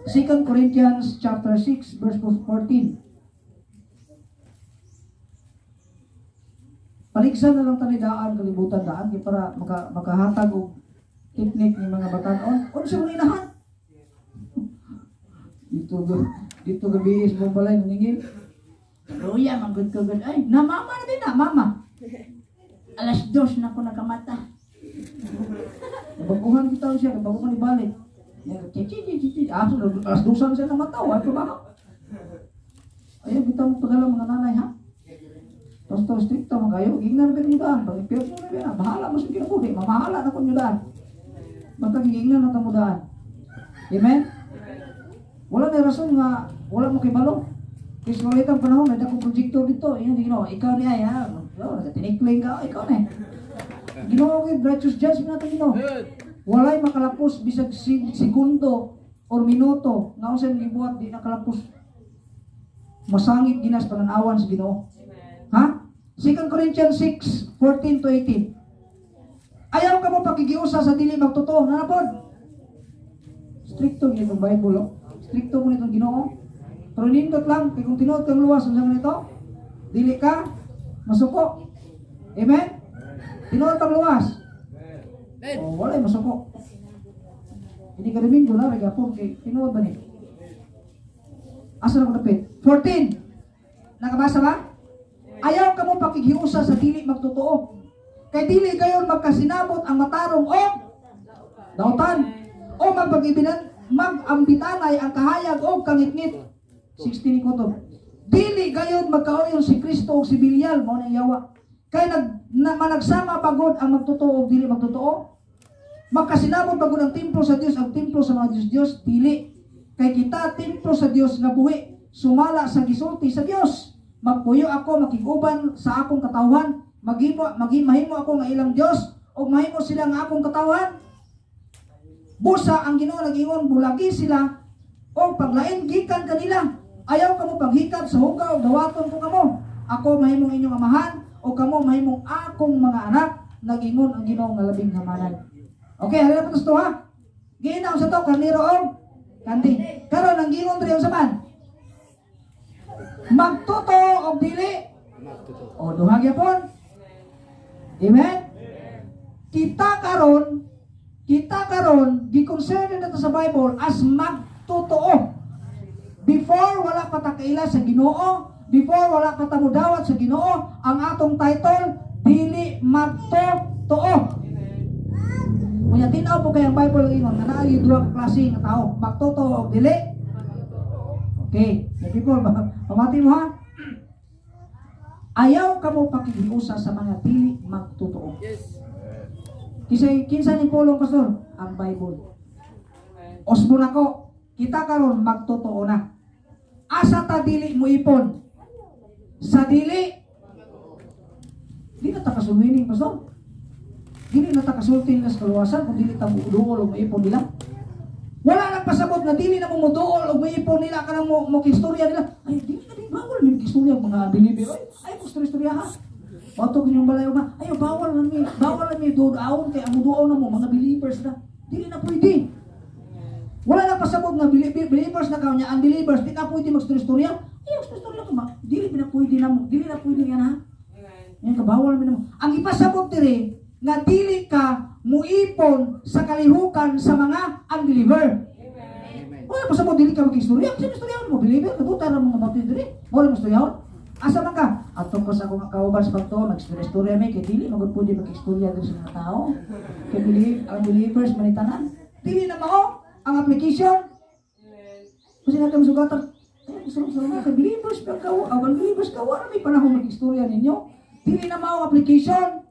2 Corinthians chapter 6 verse 14. Paligsan na lang tanidaan kalibutan daan kay para makahatag og teknik ni mga batan-on. Unsa mong inahan? Dito gabi is mong balay naningil. Luya, manggod ko gud. Ay, na mama na din na, mama. 2:00 na ko nakamata. Nabaguhan kita siya, nabaguhan ni balik. Chi chi chi chi. Ah, so, 2:00 na siya namataw, ay trabaho. Ayaw kita mo pagala mga nanay ha. Basta stricto man kayo, gingnan na ba daan, pag impyerno na ba, bahala mo sa kinabuhi, mamahala na kun daan. Basta gingnan na tamo daan. Amen? Wala na rason nga wala mo kay balo. Kay sa malitang panahon, may dakong projector dito. Yun, Ginoo, ikaw ni ay ha. Oh, nagatinikling ka, oh, ikaw na eh. Ginoo kay righteous judgment natin Ginoo. Walay makalapos bisag segundo or minuto nga unsa imong gibuhat di nakalapos. Masangit ginas pananawan sa Ginoo. Ha? 2 Corinthians 6:14 to 18. Ayaw ka mo pakigiusa sa dili magtotoo, na pod. Stricto gyud itong Bible, oh. Stricto mo nitong Ginoo. Pero nindot lang, kay kung tinuod kang luwas unsa man ito? Dili ka masuko. Amen? Tinuod kang luwas. Oh, walay masuko. Hindi ka Domingo na, gapon kay tinuod ba ni? Asa na ko dapit? 14. Nakabasa ba? Ayaw ka mo pakigiusa sa dili magtotoo. Kay dili gayon magkasinabot ang matarong o dautan o magpagibinan magambitanay ang kahayag o kangitngit. 16 ni Kutob. Dili gayon magkaoyon si Kristo o si Belial mao na yawa. Kay managsama pagod ang magtotoo o dili magtotoo. Magkasinabot pagod ang templo sa Dios ang templo sa mga Dios-Dios dili. Kay kita templo sa Dios nga buhi sumala sa gisulti sa Dios. Magpuyo ako makig-uban sa akong katawhan, maghimo ako nga ilang Dios ug mahimo sila nga akong katawhan. Busa ang Ginoo nag-ingon, bulagi sila o paglain gikan kanila. Ayaw kamo paghikat sa hugaw, dawaton ko kamo. Ako mahimong inyong amahan o kamo mahimong akong mga anak, nag-ingon ang Ginoo nga labing hamanan. Okay, halina po to ha. Giinaw sa to karniro og kanding. Karon ang giingon diri unsa man? Magtotoo og dili. Magtotoo. O duha gyapon. Amen. Kita karon gi-consider na to sa Bible as magtotoo. Before wala pa ta kaila sa Ginoo, before wala pa ta mudawat sa Ginoo, ang atong title dili magtotoo. Kunya tinaw po kay ang Bible ingon nga naa gyud duha ka klase nga tao, magtotoo og dili. Okay, the people, pamati mo ha. Ayaw kamo pakighiusa sa mga dili magtotoo. Yes. Kinsa kinsa ni pulong, pastor? Ang Bible. Osbo nako, kita karon magtotoo na. Asa ta dili mo ipon? Sa dili. Di na ta kasumining, pastor. Dili na ta kasulti nila sa kaluwasan kung dili ta muduol og moipon nila. Wala nang pasabot na dili na mo muduol og moipon nila kanang mo kistorya nila. Ay, dili na din, bawal mi kistorya ang mga believer. Ay, ay mo istorya ha. Wato kinyong balay nga, ay bawal na mi duol kay ang muduol na mo mga believers na. Dili na pwede. Wala nang pasabot nga believers na kanya, unbelievers, di na pwede magstorya. Ay, magstorya ka ma. Dili na pwede na mo. Dili na pwede yan ha. Yan ka bawal man mo. Ang ipasabot diri nga dili ka muipon sa kalihukan sa mga unbeliever. Amen. Wala pasabot dili ka makistorya. Kasi istorya mo believer ka buta ra mga baptist diri. Mo ra istoryaon. Asa man ka? Ato ko sa akong kauban sa pagtuo, magstorya-istorya mi kay dili magud pwede makistorya diri sa mga tao. Kay believe, ang believers man tanan. Dili na mao ang application. Kasi nga kang sugatan, ay, gusto ko sa kay believers pa ka, ang believers ka, wala may panahon mag-istorya ninyo. Dili na mao ang application.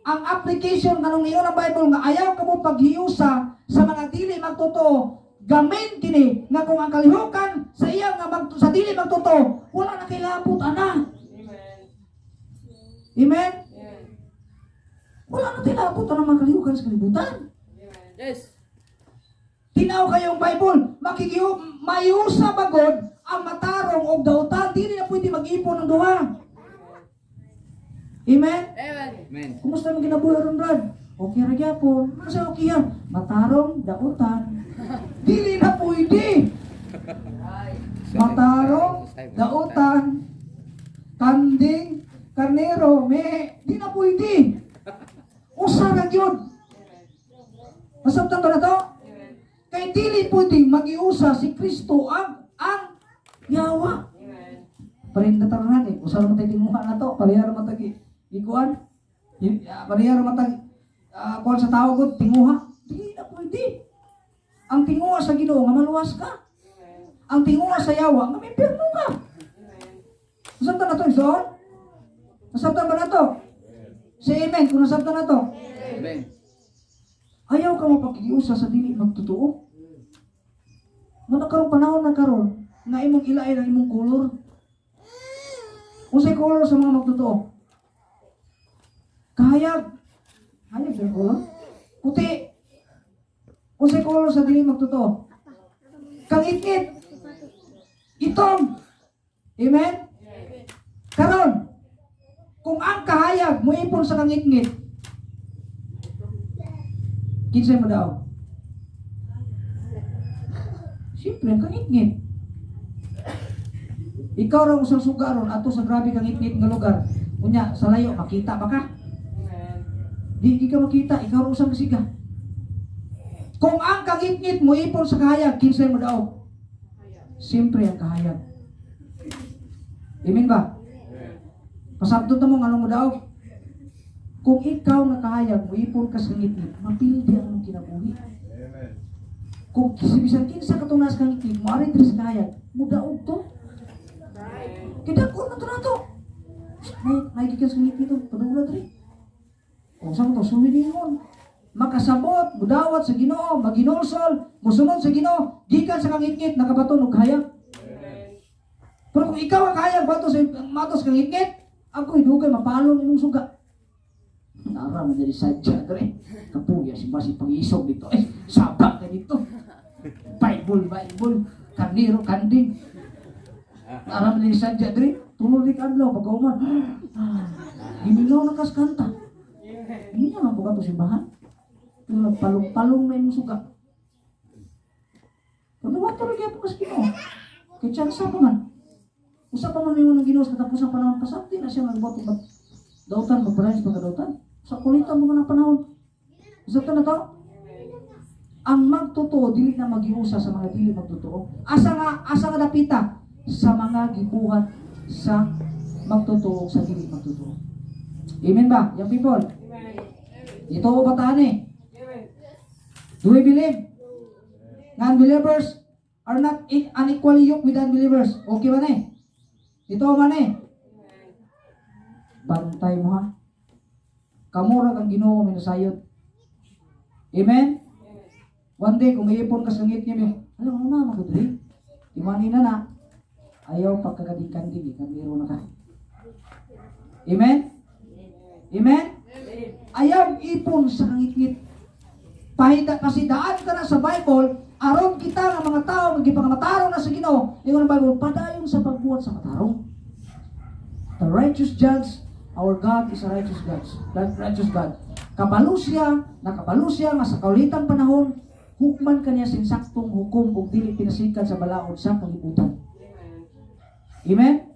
Ang application kanong niyon ang Bible nga ayaw kamo paghiusa sa mga dili magtotoo. Gamin kini nga kung ang kalihukan sa iya nga sa dili magtotoo, wala na kay labot ana. Amen. Wala na tilabot ang mga kalihukan sa kalibutan. Yes. Tinaw kayong Bible, makikiu maiusa bagod ang matarong og dautan, dili na pwede mag-ipon ng duha. Amen. Amen. Amen. Kumusta mo kinabuhi ron, Brad? Okay ra gyapon. Ano sa okay yan? Matarong dautan. Dili na pwede. Matarong, dautan, kanding, karnero, me, di na pwede. Usa ra gyud. Masabtan ba na to? Kay dili pwede magiusa si Kristo ang yawa. Parinda taron natin. Usa ra man tay tinguha na to, pareha ra man tag ikuan. Pareha ra man tag kuan sa tao gud tinguha. Dili na pwede. Ang tinguha sa Ginoo nga maluwas ka. Ang tinguha sa yawa nga maimpyerno ka. Nasabtan na to, Igsoon? Nasabtan ba na to? Say amen kung nasabtan na to. Amen. Ayaw ka mapakikiusa sa dili magtotoo. Nga nakaroon panahon na karon nga imong ilain ang imong kolor. Unsay kolor sa mga magtotoo? Kahayag. Hayag sa kolor? Puti. Unsay kolor sa dili magtotoo? Kangitngit. Itom. Amen? Karon, kung ang kahayag moipon sa kangitngit, kinsay mo daw? Siyempre, ang kangitngit. Ikaw raw usang suga ron, ato sa grabe kangitngit nga lugar. Unya, sa layo, makita ba ka? Di ka makita, ikaw raw usang kasiga. Kung ang kangitngit mo ipon sa kahayag, kinsay mo daw? Siyempre ang kahayag. Amen ba? Pasabtot na mo nga mo daw. Kung ikaw nga kahayag, moipon ka sa ngitngit, mapildi ang imong kinabuhi. Kung bisan kinsa katong nasa kangitngit, moari diri sa kahayag, mudaog to. Kidak-on na to na to. May gikan sa ngitngit to, padula diri. O sa to suwi ningon. Makasabot, mudawat sa Ginoo, maginulsol, musunod sa Ginoo, gikan sa kangitngit nakabaton og kahayag. Pero kung ikaw ang kahayag bato sa matos kangitngit, agoy dugay mapalong imong suga. Nara man diri sadya dre. Kapuya si basi pangisog dito. Eh, saba ka dito. Bible, Bible, kaniro, kanding. Nara man diri sadya dre. Tulog di kadlaw pagkauman. Ah, gimilaw na kas kanta. Hindi naman po ka to simbahan. Tulog palong-palong na imong suga. Pagkawa tuloy kaya po kas Ginoo. Kay tsansa pa man. Usa pa man mingon ng Ginoo sa katapusang panahon pasabti na siya magbuhat og dautan magpadayon sa pagkadautan. Sa kulitan mo man ang panahon. Usa ta na to. Ang magtotoo dili na magiusa sa mga dili magtotoo. Asa nga dapita sa mga gibuhat sa magtotoo sa dili magtotoo. Amen ba? Young people. Amen. Ito ba taan eh? Amen. Do we believe? Na unbelievers are not unequally yoked with unbelievers. Okay ba na eh? Ito ba na eh? Bantay mo ha. Kamura kang Ginoo minasayod. Amen? One day, kung iipon ka sa ngit niya, alam mo na, makadri. Timani na na. Ayaw pagkakading-kanding, eh, kamiro na ka. Amen? Amen? Ayaw ipon sa kangit-ngit. Pahita kasi daan ka na sa Bible, aron kita nga mga tao magipangamatarong na sa Ginoo. Ingon ang Bible, padayon sa pagbuhat sa matarong. The righteous judge, our God is a righteous God. That righteous God. Kabalo siya, nakabalo siya nga sa kaulitang panahon, hukman kaniya sinsaktong hukom ug dili pinasikan sa balaod sa kalibutan. Amen?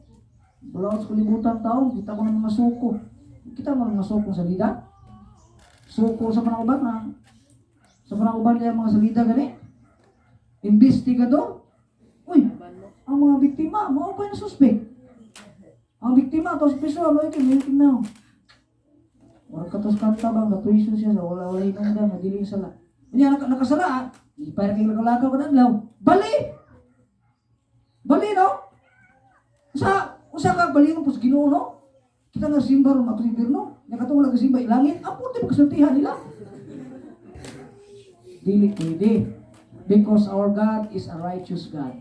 Balaod sa kalibutan taong, kita ko ng mga suko. Kita mo ng mga suko sa lida. Suko sa panauban, ha? Sa panauban niya mga salida gani. Investigador. Uy, ang mga biktima, mao pa yung suspect. Ang biktima, tapos piso, ano ito, may na. Wala ka tos kanta bang, natuiso siya sa wala wala inong da, nadiling sala. Unya, nakasala, ah. Di pa rin kayo ka adlaw. Bali! Bali, no? Usa ka bali mo pos Ginoo, no? Kita nga simba ron ato impierno. Nya katong wala simba ilangit, apo ti pagkasultihan nila. Dili pwede. Because our God is a righteous God.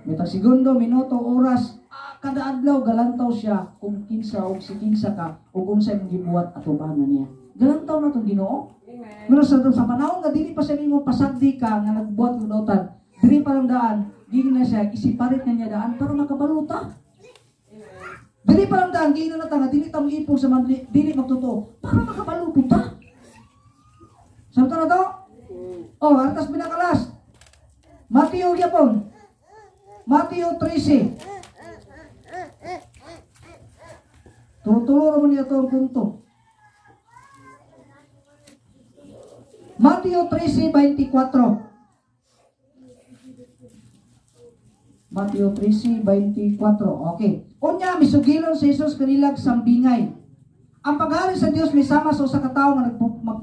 Mitag segundo, minuto, oras, kada adlaw galantaw siya kung kinsa og si kinsa ka ug unsa imong gibuhat atubangan niya. Galantaw na tong Ginoo. Amen. Pero sa panahon nga dili pa siya nimo pasagdi ka nga nagbuhat og dautan, dili pa lang daan, giingnan na siya, isiparit na niya daan para makabaluta. Dili pa lang daan, giingnan na ta nga dili ta moipon sa mga dili magtotoo para makabalupot ta. Sabto na to? Oh, artas pinakalas. Mateo gyapon. Mateo 13. Tulo-tulo naman niya ito ang punto. Mateo 13:24. Mateo 13:24. Okay. Unya misugilon si Jesus kanilag sambingay. Ang paghari sa Dios misama sa usa ka tawo nga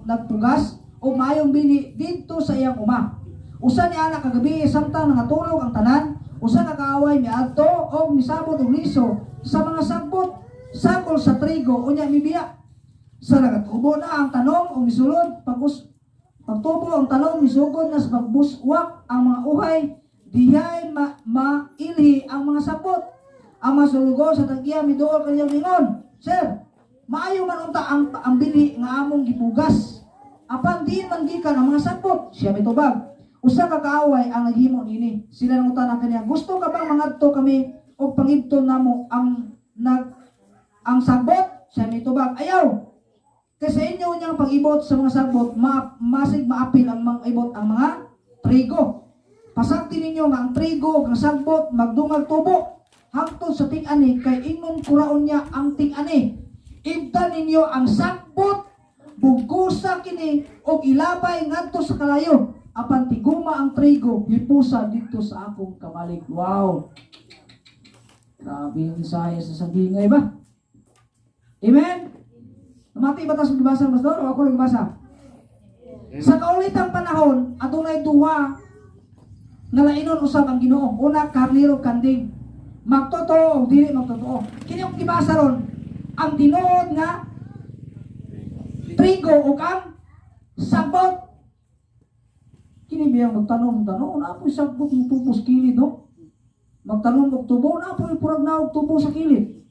nagpugas o maayong bini didto sa iyang uma. Usa ni ana kagabi samtang nangatulog ang tanan, usa ka kaaway miadto og misabot og liso sa mga sagbot sakol sa trigo unya mibiya. Sa nagatubo na ang tanom o misulod pagtubo ang tanom misugod na sa pagbuswak ang mga uhay dihay mailhi ang mga sabot. Ang mga sulugo sa tagya miduol kaniyang ingon, "Sir, maayo man unta ang binhi nga among gibugas. Apan diin man gikan ang mga sabot." Siya mitubag, "Usa ka kaaway ang naghimo niini." Sila nangutana kaniya, "Gusto ka bang mangadto kami og pangibton namo ang sagbot?" Siya mitubag, "Ayaw. Kay sa inyo niyang pag-ibot sa mga sagbot, masig maapil ang mga ibot ang mga trigo. Pasagdi ninyo nga ang trigo ug ang sagbot magdungag tubo hangtod sa ting-ani, kay ingon kuraon niya ang ting-ani. Ibdan ninyo ang sagbot, bugkosa kini og ilabay ngadto sa kalayo. Apan tiguma ang trigo, hipusa didto sa akong kamalig." Wow. Grabe yung ensayo sa sambingay ba? Amen? Namati ba ta sa gibasa, Pastor? O ako lang gibasa? Sa kaulitang panahon, adunay duha nga lainon usab ang Ginoo. Una, karnero kanding. Magtotoo o dili magtotoo. Kini ang gibasa ron, ang tinuod nga trigo ug ang sagbot. Kini biyang magtanom tanom, naa po'y sagbot mo tubo sa kilid, no? Magtanom og tubo, naa po'y purag na og tubo sa kilid.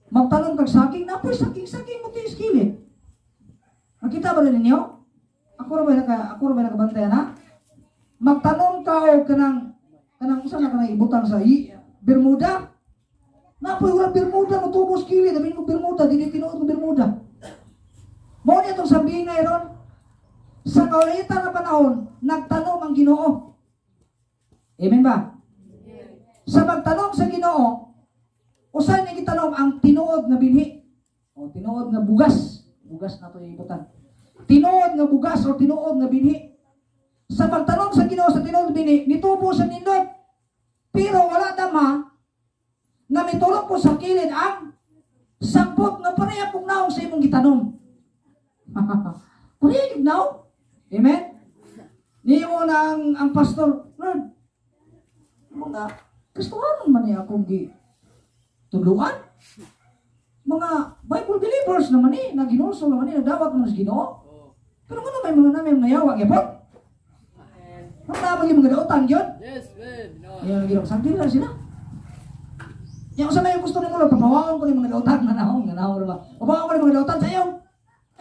Magtanom kag saging, napoy saging, saging mo tiis kilid. Nakita ba rin ninyo? Ako ra ba nakabantay na? Magtanom ka og kanang kanang usa na kanang ibutang sa Bermuda. Napoy ura Bermuda mo tubos kilid, abi mo Bermuda, dili tinuod mo Bermuda. Mao niya tong sambingay ron. Sa kaulitan nga panahon, nagtanom ang Ginoo. Amen ba? Sa pagtanom sa Ginoo, usa ni gitanom ang tinuod nga binhi o tinuod nga bugas. Bugas na to ibutan. Tinuod nga bugas o tinuod nga binhi. Sa pagtanom sa Ginoo sa tinuod nga binhi, nitubo sa nindot. Pero wala dama nga mitulog po sa kilid ang sagbot nga pareha pong naong sa imong gitanom. Pareha yung naong. Amen? Niimo na ang pastor, "Lord, mga Kristohanon man ni akong gi tudluan. Mga Bible believers naman ni, naginulsol naman ni, nagdawat naman sa Ginoo. Pero ngano may mga namin mga yawa gyapon? Ano na yung mga dautan yun?" Yes, man. No. Yan ang Ginoo, sangkil lang sila. Yan, usa may gusto nimo, Lord, papawaon ko ni mga dautan, nga naong ba? Papawaon ko ni mga dautan sa iyo.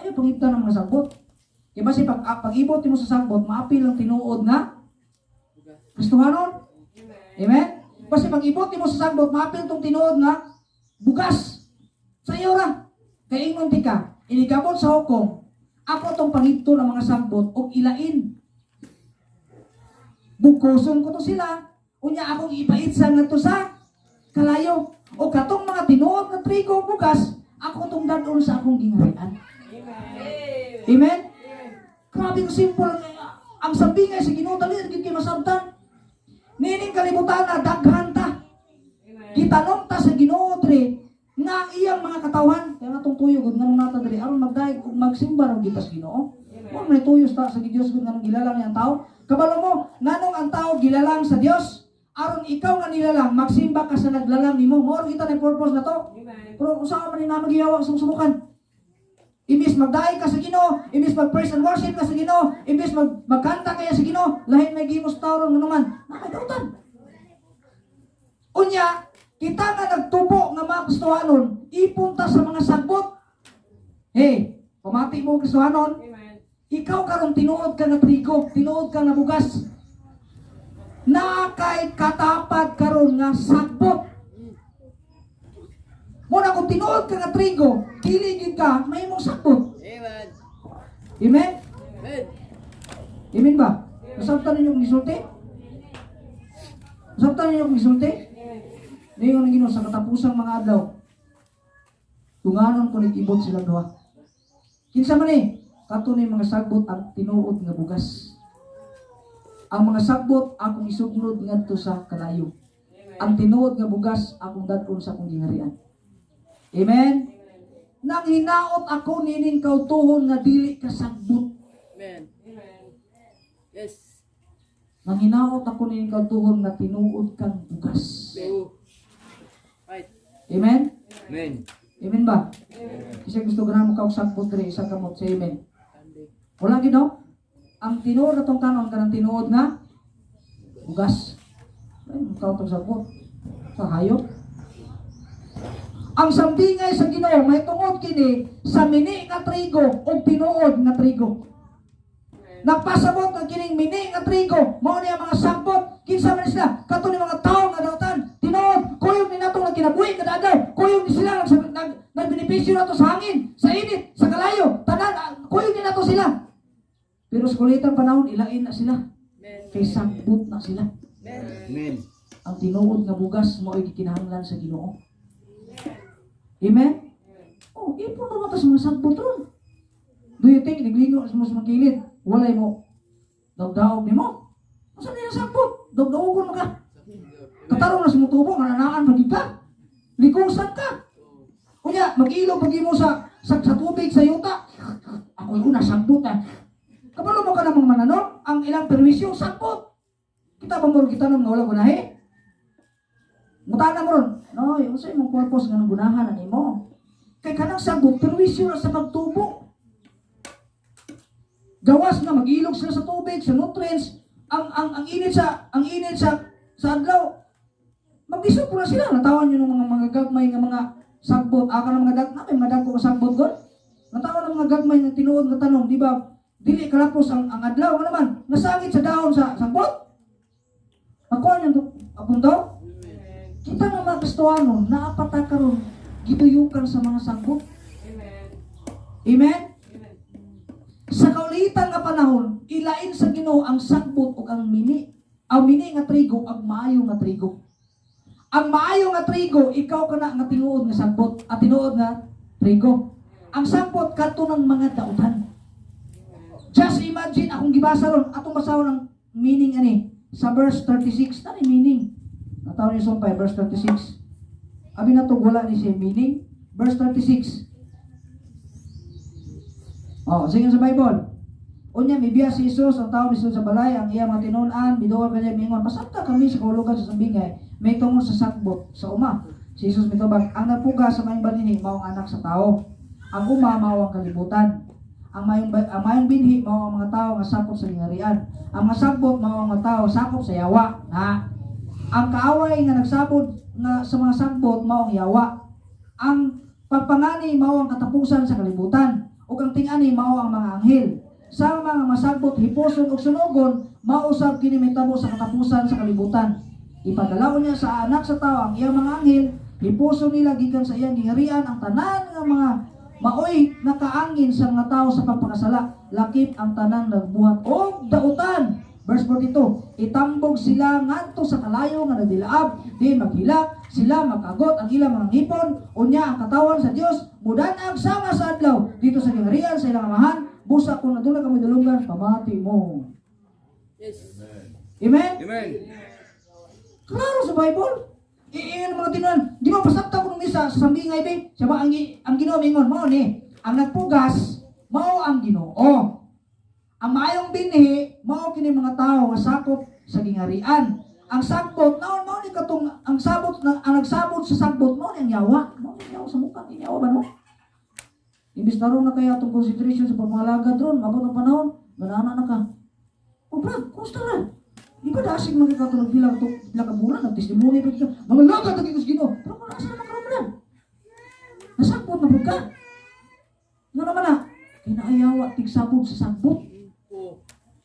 Ayo pangibtan ng mga sagbot. Kaya basi pag pag-ibot nimo sa sagbot, maapil ang tinuod nga Kristohanon. Amen? Basi pag ibot nimo sa sagbot, maapil tong tinuod nga bugas. Sa iyo ra. Kay ingon ti ka, inikabot sa hukom, ako tong pangibton ang mga sagbot og ilain. Bukuson ko to sila. Unya akong ipaitsa ngadto sa kalayo. O katong mga tinuod nga trigo bugas, ako tong dadon sa akong gingharian. Amen? Grabe ko simple ang sambingay sa Ginoo, dali gid kay masabtan. Nining kalibutan na daghan ta. Gitanom ta sa Ginoo diri nga ang iyang mga katawhan. Kaya nga tong tuyo gud nganong nata diri aron magdaig ug magsimba ra kita sa Ginoo. Wa man tuyo sa Dios gud nganong gilalang niya ang tao. Kabalo mo nganong ang tao gilalang sa Dios? Aron ikaw nga nilalang magsimba ka sa naglalang nimo. Mao kita na purpose na to. Pero usa man ni na magiyawa sa sumukan. Imbis magdaig ka sa Ginoo, imbis mag praise and worship ka sa Ginoo, imbis magkanta kaya sa Ginoo, lahin may gimos tawron nga naman, nakadautan. Unya, kita nga nagtubo nga mga Kristohanon, ipunta sa mga sagbot. Hey, pamati mo Kristohanon, ikaw karon tinuod ka nga trigo, tinuod ka nga bugas. Naa kay katapad karon nga sagbot. Muna kung tinuod ka nga trigo, dili gyud ka mahimong sagbot. Amen. Amen? Amen. Amen ba? Nasabtan ninyo kung gisulti? Nasabtan ninyo kung gisulti? Ngayon ang Ginoo sa katapusang mga adlaw, tunganon ko nag-ibot silang duha. Kinsa man eh, kato ni mga sagbot ang tinuod nga bugas. Ang mga sagbot akong isugnod ngadto sa kalayo. Ang tinuod nga bugas akong dadon sa akong gingharian. Amen? Nang hinaot ako nining kautuhon nga dili ka sagbot. Amen. Yes. Nang hinaot ako nining kautuhon nga tinuod kang bugas. Two. Right. Amen? Amen. Amen ba? Kasi gusto ganahan mo ka og sagbot diri isa kamot sa amen. Sunday. Wala gid no? Ang tinuod atong kanon kanang tinuod nga bugas. Ay, mukha tong sagbot sa hayop. Ang sambingay sa Ginoo may tungod kini sa mini nga trigo ug tinuod nga trigo. Nagpasabot ang kining mini nga trigo, mao ni ang mga sagbot. Kinsa man sila? Kato ni mga tawo nga dautan. Tinuod, kuyog ni natong nagkinabuhi kada adlaw. Kuyog ni sila nagbenepisyo nato sa hangin, sa init, sa kalayo. Tanan, kuyog ni nato sila. Pero sa kulitang panahon ilain na sila. Amen. Kay sagbot na sila. Amen. Amen. Ang tinuod nga bugas mao'y gikinahanglan sa Ginoo. Amen? Oh, ipon naman ta sa mga sagbot ron. Do you think naglingo sa mga kilid? Walay mo dawdaog nimo? Asa niya sagbot? Dawdaogon mo ka. Katarong na sumutubo nga nanaan pagid ka. Likusan ka. Unya, mag-ilog pag mo sa tubig sa yuta. Ako una sagbot ah. Kabalo mo ka ng mga mananom, ang ilang perwisyo sagbot. Kita ba mo kita nga wala gunahe? Mutana mo ron. No, yung sa imong purpose nga nang gunahan ani mo. Kay kanang sagbot perwisyo na sa pagtubo. Gawas na mag-ilog sila sa tubig, sa nutrients, ang init sa adlaw. Mag-isod po na sila. Natawan yun ng mga gagmay nga mga Sagbot aka ng mga dag na may mga dagko ka sagbot god. Natao ng mga gagmay nga tinuod nga tanom, di ba? Dili kalapos ang adlaw nga naman nasangit sa dahon sa sagbot. Ako ang apong daw. Amen. Kita nga mga Kristohano, naapata karon giduyukan sa mga sagbot. Amen. Amen? Amen. Sa kaulitan nga panahon, ilain sa Ginoo ang sagbot ug ang mini. Ang mini nga trigo ug maayo nga trigo. Ang maayo nga trigo, ikaw kana nga tinuod nga sagbot at tinuod nga trigo. Ang sagbot kadto ng mga dautan. Just imagine akong gibasa ron, atong basahon ang meaning ani sa verse 36 na ni meaning. Nataw ni sumpay verse 36. Abi na to wala ni siya meaning. Verse 36. Oh, sige sa Bible. Unya mibiya si Jesus ang tao misulod sa balay ang iya mga tinun-an miduol kaniya miingon pasabta kami sa kahulugan sa sambingay may tungod sa sagbot sa uma. Si Jesus mitubag ang napuga sa maayong balinhi mao ang anak sa tao. Ang uma mao ang kalibutan. Ang maayong binhi mao ang mga tao nga sakop sa gingharian. Ang mga sagbot mao ang mga tao sakop sa yawa. Na ang kaaway nga nagsabot nga sa mga sagbot mao ang yawa. Ang pagpangani mao ang katapusan sa kalibutan ug ang ting-ani mao ang mga anghel. Sa mga masagbot hipuson ug sunogon mao usab kini mahitabo sa katapusan sa kalibutan. Ipadala niya sa anak sa tao ang iyang mga anghel, hipuson nila gikan sa iyang gingharian ang tanan nga mga maoy nakaangin sa mga tao sa pagpakasala, lakip ang tanang nagbuhat og dautan. Verse 42, itambog sila ngadto sa kalayo nga nagdilaab, di maghilak, sila makagot ang ilang mga ngipon, unya ang katawan sa Dios mudanag sama sa adlaw dito sa gingharian sa ilang amahan, busa kung aduna kamo dalunggan, pamati mo. Yes. Amen? Amen. Klaro sa Bible. Iingon mga tinuan, di ba pasabta ko nung misa sa sambingay be? Siya ba ang Ginoo mingon mao ni, ang nagpugas mao ang Ginoo. Ang maayong binhi mao kini mga tawo nga sakop sa gingharian. Ang sagbot naon mao ni katong ang sabot na ang nagsabot sa sagbot mao ni ang yawa. Mao ni ang yawa sa mukha ni yawa ba no? Imbis tarong na kaya atong concentration sa pagpangalagad ron, mabot ang panahon, ganana na ka. Oh, Brad, kumusta na? Di ba dasig mga katulog bilang to, bilang ka bulan, nagtestimony pa kita, mga lagad ang Diyos Ginoo. Pero kung nasa naman karon, Brad? Nasakot na pud ka. Nga naman na, kinaayawa, tigsabog sa sagbot. Oh.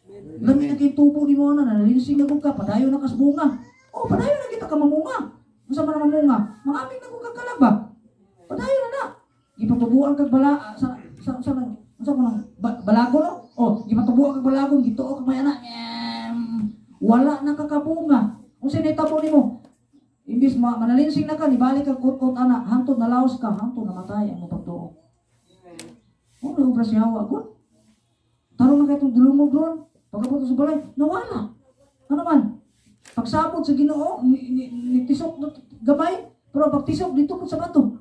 Amen. Lami na kay tubo ni mo na, nalilinsing na kung ka, padayon na kas bunga. Oh, padayon na kita ka mamunga. Unsa man ang mamunga? Mangaming na kung kakalag ba? Padayon na na. Gipatubuan kag bala sa unsa ko nang balago no? Oh, gipatubuan kag balagon, gituo kag may anak. Wala na kakabunga. Unsa nahitabo nimo? Imbis manalinsing na ka, nibalik ka kot-kot ana, hantod na laos ka, hantod na matay ang imong pagtuo. Amen. Oh, naubra si Hawa gud. Tarong na kay itong dulungog ron. Pagkabot sa balay, nawala. Ano man? Pagsabot sa Ginoo, ni tisok na gamay, pero pagtisok dito po sa bato.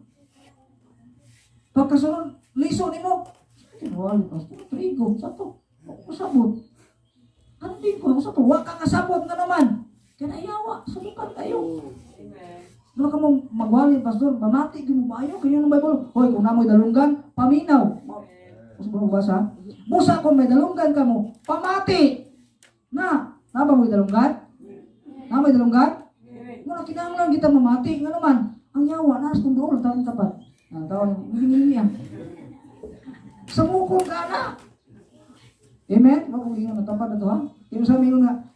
Pagkasunod, liso nimo. Wala, pastor, trigo, sa to. Ako kasabot. Ano din ko, sa to? Wa ka kasabot nga naman. Kaya yawa, sumukan kayo. Oh. Amen. Ano ka mong magwali, pastor? Mamati, gyud mo maayo. Kaya ng Bible, hoy, kung namoy dalunggan, paminaw. Gusto mo basa? Busa kung may dalunggan ka mo, pamati! Na, na ba mo'y dalunggan? Na may dalunggan? Amen. Muna kinahanglan kita mamati. Nga naman, ang yawa, naas kung dool, taon tapat. Ah, taon, hindi niya. Sa mukong ka na. Amen? Wag kong ingon, natapat na to ha? Kaya sa amin nga,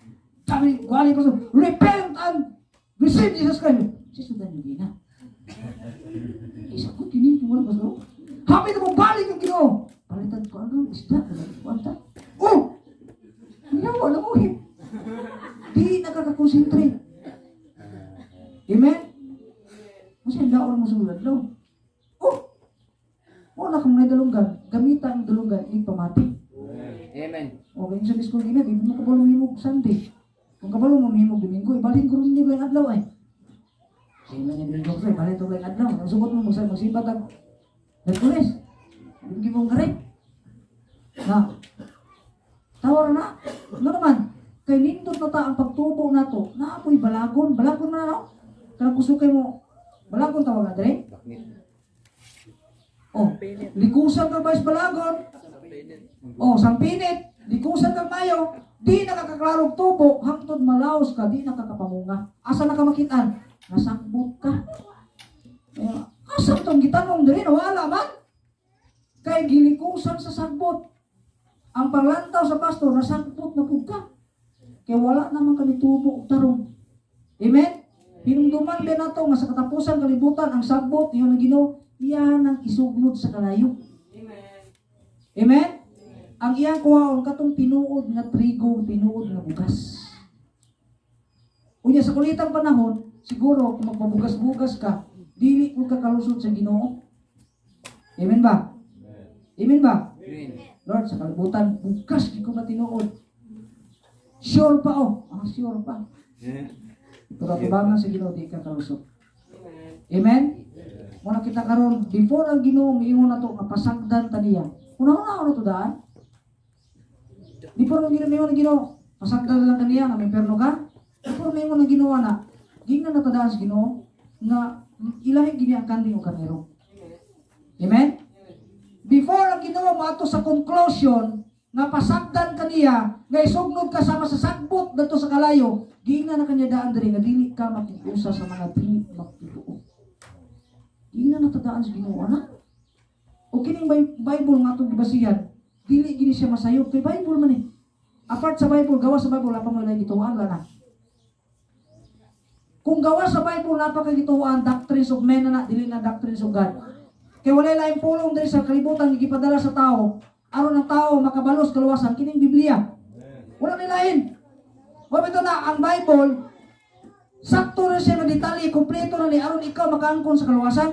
sabi, wali ko, repent and receive Jesus Christ. Sisundan niyo din na. Isa ko, kini, wala ba so? Happy na mo, balik ang Ginoo. Palitan ko, ano, isda, wala, oh! Ang yawa na mo eh. Di nakakakonsentrate. Amen? Kasi ang daon mo sa adlaw. Oh! Wala kang may dalunggan. Gamita ang dalunggan, ig pamati. Amen. Okay, sa school gina, di mo kabalo mahimog Sunday. Kung kabalo mo mahimog Domingo, ibalhin ko rin niyo lang adlaw ay. Sige lang yung Domingo ko, ibalhin ko lang adlaw. Ang sugod mo, magsimba tag Hercules. Hindi mo karek. Na, tawar na. Ano naman, kay nindot na ta ang pagtubo nato, naapoy balagon. Balagon man na no? Kanang kusukay mo, balagon tawag na dire? Bakit? Oh, likusan ka ba is balagon? Oh, sampinit, likusan kag mayo, di nakakaklarong tubo, hangtod malaos ka, di nakakapamunga. Asa na ka makitaan? Nasakbot ka. Kaya, Asa tong gitanong diri, nawala man? Kay gilikusan sa sagbot. Ang panglantaw sa pastor, nasagpot na pud ka. Kay wala naman kami tubo og tarong. Amen? Hinumduman din nato nga sa katapusan kalibutan ang sagbot ingon ang Ginoo, iyan ang isugnod sa kalayo. Amen. Amen? Ang iyang kuhaon katong tinuod nga trigo, tinuod nga bugas. Unya sa kulitang panahon, siguro kung magpabugas-bugas ka, dili ko ka kalusot sa Ginoo. Amen ba? Amen ba? Amen. Lord, sa kalibutan, bugas di ko na tinuod. Sure pa oh. Ah, sure pa. Pero tubangan sa Ginoo, di ka kalusot. Amen. Amen? Muna kita karon before ang Ginoo miingon nato nga pasagdan ta niya. Una-una na to daan. Before ang Ginoo miingon ang Ginoo, pasagdan lang kaniya nga mimpierno ka. Before miingon ang Ginoo na, gingnan na ta daan sa Ginoo nga ilahi gini ang kanding o karnero. Amen? Before ang Ginoo moadto sa conclusion nga pasagdan kaniya nga isugnod ka sama sa sagbot dadto sa kalayo, giingnan na kanya daan diri nga dili ka makiusa sa mga dili magtotoo. Giingnan na ta daan sa Ginoo ana. O kining Bible nga atong gibasihan, dili gini siya masayop kay Bible man eh. Apart sa Bible, gawa sa Bible, wala pa mo gituan la na. Kung gawa sa Bible, napakagituan, doctrines of men na na, dili na doctrines of God. Kay walay laing pulong diri sa kalibutan nga gipadala sa tao aron ang tao makabalos kaluwasan kining Biblia. Wala nilain. Wa bitaw na ang Bible sakto na siya nga detalye, kompleto na ni aron ikaw makaangkon sa kaluwasan.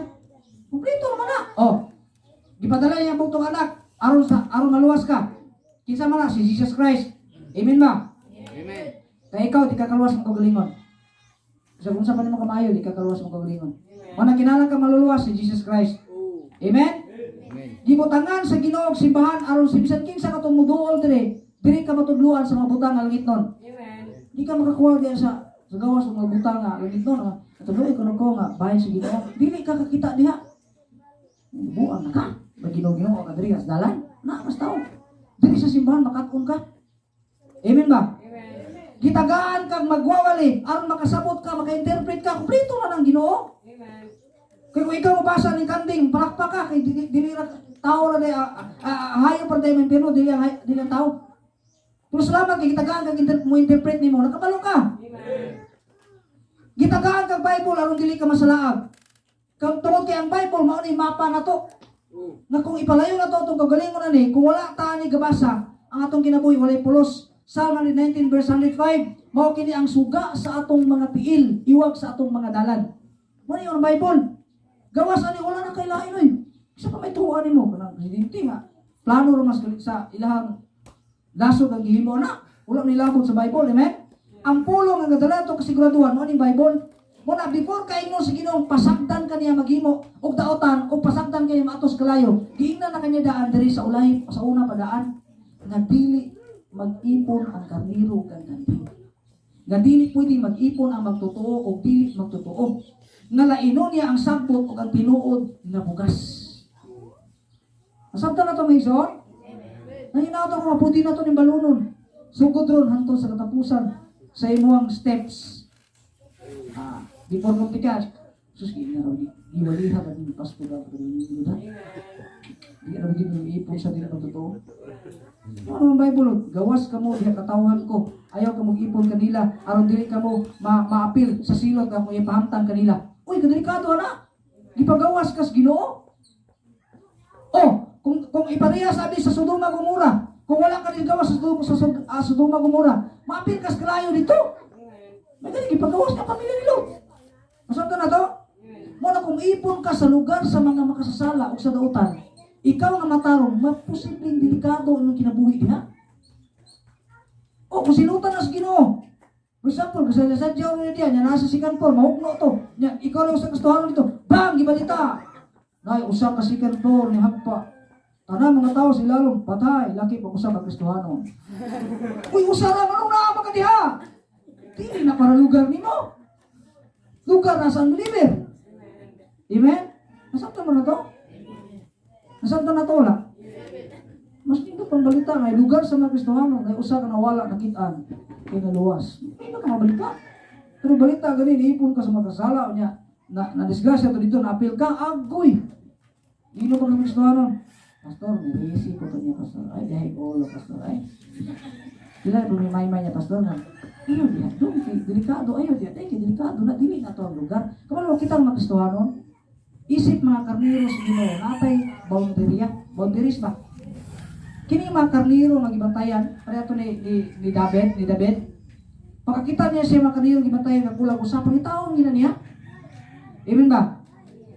Kompleto naman na. Oh. Gipadala niya ang bugtong anak aron sa aron maluwas ka. Kinsa man na si Jesus Christ. Amen ba? Amen. Kaya ikaw di ka kaluwas mong kagalingon. Sa kung sa pa nimo kamayo di ka kaluwas mong kagalingon. Mao na kinahanglan ka maluluwas si Jesus Christ. Oh. Amen? Amen. Gibutangan sa Ginoo og simbahan aron sa bisan kinsa katong moduol dire, diri ka matudluan sa mga butang nga langitnon. Amen. Di ka makakuha diya sa gawas ng mga butang nga langitnon nga. Katudloy kuno ko nga bahin sa Ginoo. Dili ka kakita diha. Buang na ka. Mag-Ginoo-Ginoo ka diri sa dalan. Na mas tao. Diri sa simbahan makat-on ka. Amen ba? Amen. Gitagaan kag magwawali aron makasabot ka, maka-interpret ka, kumpleto na ng Ginoo. Amen. Kaya kung ikaw mabasa ng kanding, palakpak ka, kay dili, dili ra tao ra day, hayop ra day may dili ang dili ang tao. Pero salamat kay gitagaan kag mo interpret nimo, nakabalo ka. Amen. Gitagaan kag Bible aron dili ka masalaag. Kang tungod kay ang Bible mao ni mapa nato. Oh. Nga kung ipalayo na to atong kagalingon na ni, kung wala ta ni gabasa, ang atong kinabuhi walay pulos. Psalm 119 verse 105, mao kini ang suga sa atong mga tiil, iwag sa atong mga dalan. Mao ni ang Bible. Gawas ani wala na kay lain oy. Isa pa may tuwa nimo kanang presidente nga. Plano ra mas sa ilahang lasog ang gihimo na. Wala nilabot sa Bible, amen? Ang pulong nga gadala to kasiguraduhan mo ning Bible. Mo na before kaingon sa Ginoo pasagdan kaniya maghimo og daotan o pasagdan kaniya maatos kalayo. Giingnan na kanya daan diri sa ulahi sa una pa daan nga dili mag-ipon ang karniro ug ang kanding. Nga dili pwede mag-ipon ang magtotoo o dili magtotoo. Nga lainon niya ang sagbot ug ang tinuod nga bugas. Masabtan na to, Mason? Nahinaot ako, maputi na to ng balunon. Sugod ron hantod sa katapusan sa imuang steps. Ah, before mo tikas, sus, gina raw, giwaliha ka din, pasto ka, pero hindi Di raw gid mo ipon sa dili totoo. Ano ang Bible? Oh? Gawas ka mo diha katawhan ko. Ayaw ka mag-ipon kanila aron dili ka mo maapil sa silot nga kung ipahamtang kanila. Uy, kadelikado ana. Gipagawas kas Ginoo. Oh, kung ipareha sabi sa Sodoma Gomora, kung wala ka rin gawas sa Sodoma Gomora, maapil kas kalayo dito. Amen. May gani gipagawas ka pamilya ni Lot. Masabtan na to? Mo na kung ipon ka sa lugar sa mga makasasala o sa dautan, ikaw nga matarong, maposibleng delikado imong kinabuhi diha. O kung silutan na sa Ginoo. For example, kasi sa sadya ni diya, nya nasa second floor, mahugno to. Nya ikaw lang sa kastuhanon dito. Bang, gibalita. Nay usa ka second floor ni hagpa. Tanan mga tao sa ilalom, patay, laki pa usa ka Kristohanon. Uy, usa ra manong naa ka diha? Dili na para lugar nimo. Lugar na sa unbeliever. Amen? Nasabtan mo na to? Nasabtan na to wala? Mas nindot pang balita nga lugar sa mga Kristohano nga usa ka nawala nakitaan kay naluwas. Hindi na ka mabalita. Pero balita gani niipon ka sa mga kasala nya. Na na disgrasya to dito, naapil ka, agoy. Dino pa kami gustuhanon. Pastor, nirisi ko kanya, pastor. Ay, dahil ulo, pastor. Ay. Dila po may maymay niya, pastor, na. Ayaw diya, doon, kay delikado, ayaw diya, ay, kay delikado na, dili na to ang lugar. Kamalo, kita ang makistuhanon. Isip mga karniro sa Ginoo, natay boundary, boundaries ba? Kini mga karniro nga gibantayan, pareha to ni David, ni David. Pagkakita niya siya mga karniro gibantayan nga kulang usa, pangitaon gina niya. Amen ba?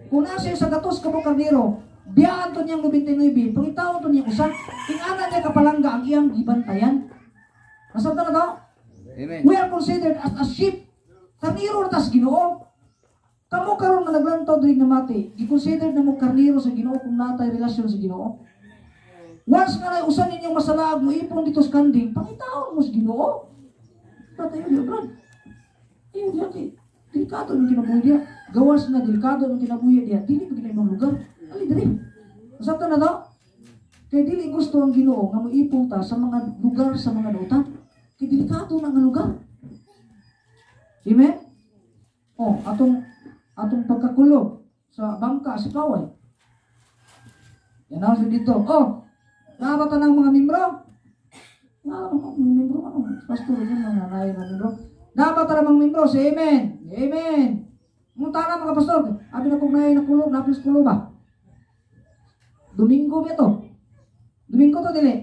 Kung nasa siya sa gatos ka mo karniro, biyaan to niyang 99, pangitaon to niya usa, ingana niya kapalangga ang iyang gibantayan. Nasabtan na to? Amen. We are considered as a sheep. Karniro na tas Ginoo. Kamo karon nga naglantaw diri nga mati, gi-consider na mo karniro sa Ginoo kung natay relasyon sa Ginoo. Once nga na usan ninyong masalaag mo ipon dito sa kanding, pangitaon mo sa Ginoo. Brad, ayaw diya, brad. Ayaw diya, kay delikado yung kinabuhi diya. Gawas nga delikado yung kinabuhi diya. Dili pa imong lugar. Ali diri. Nasabtan na to? Kay dili gusto ang Ginoo nga moipon ta sa mga lugar sa mga dautan. Kay delikado na nga lugar. Amen? Oh, atong atong pagkakulob sa bangka sa Kaway. Yan ang dito. Oh, nakabata ng mga membro. Nga mga membro ano? Pastor yun mga naay mga membro. Dapat tara mga membro, say amen. Amen. Munta na mga pastor. Abi na kong naay nakulob, napis kulob ba? Domingo ba to? Domingo to dili.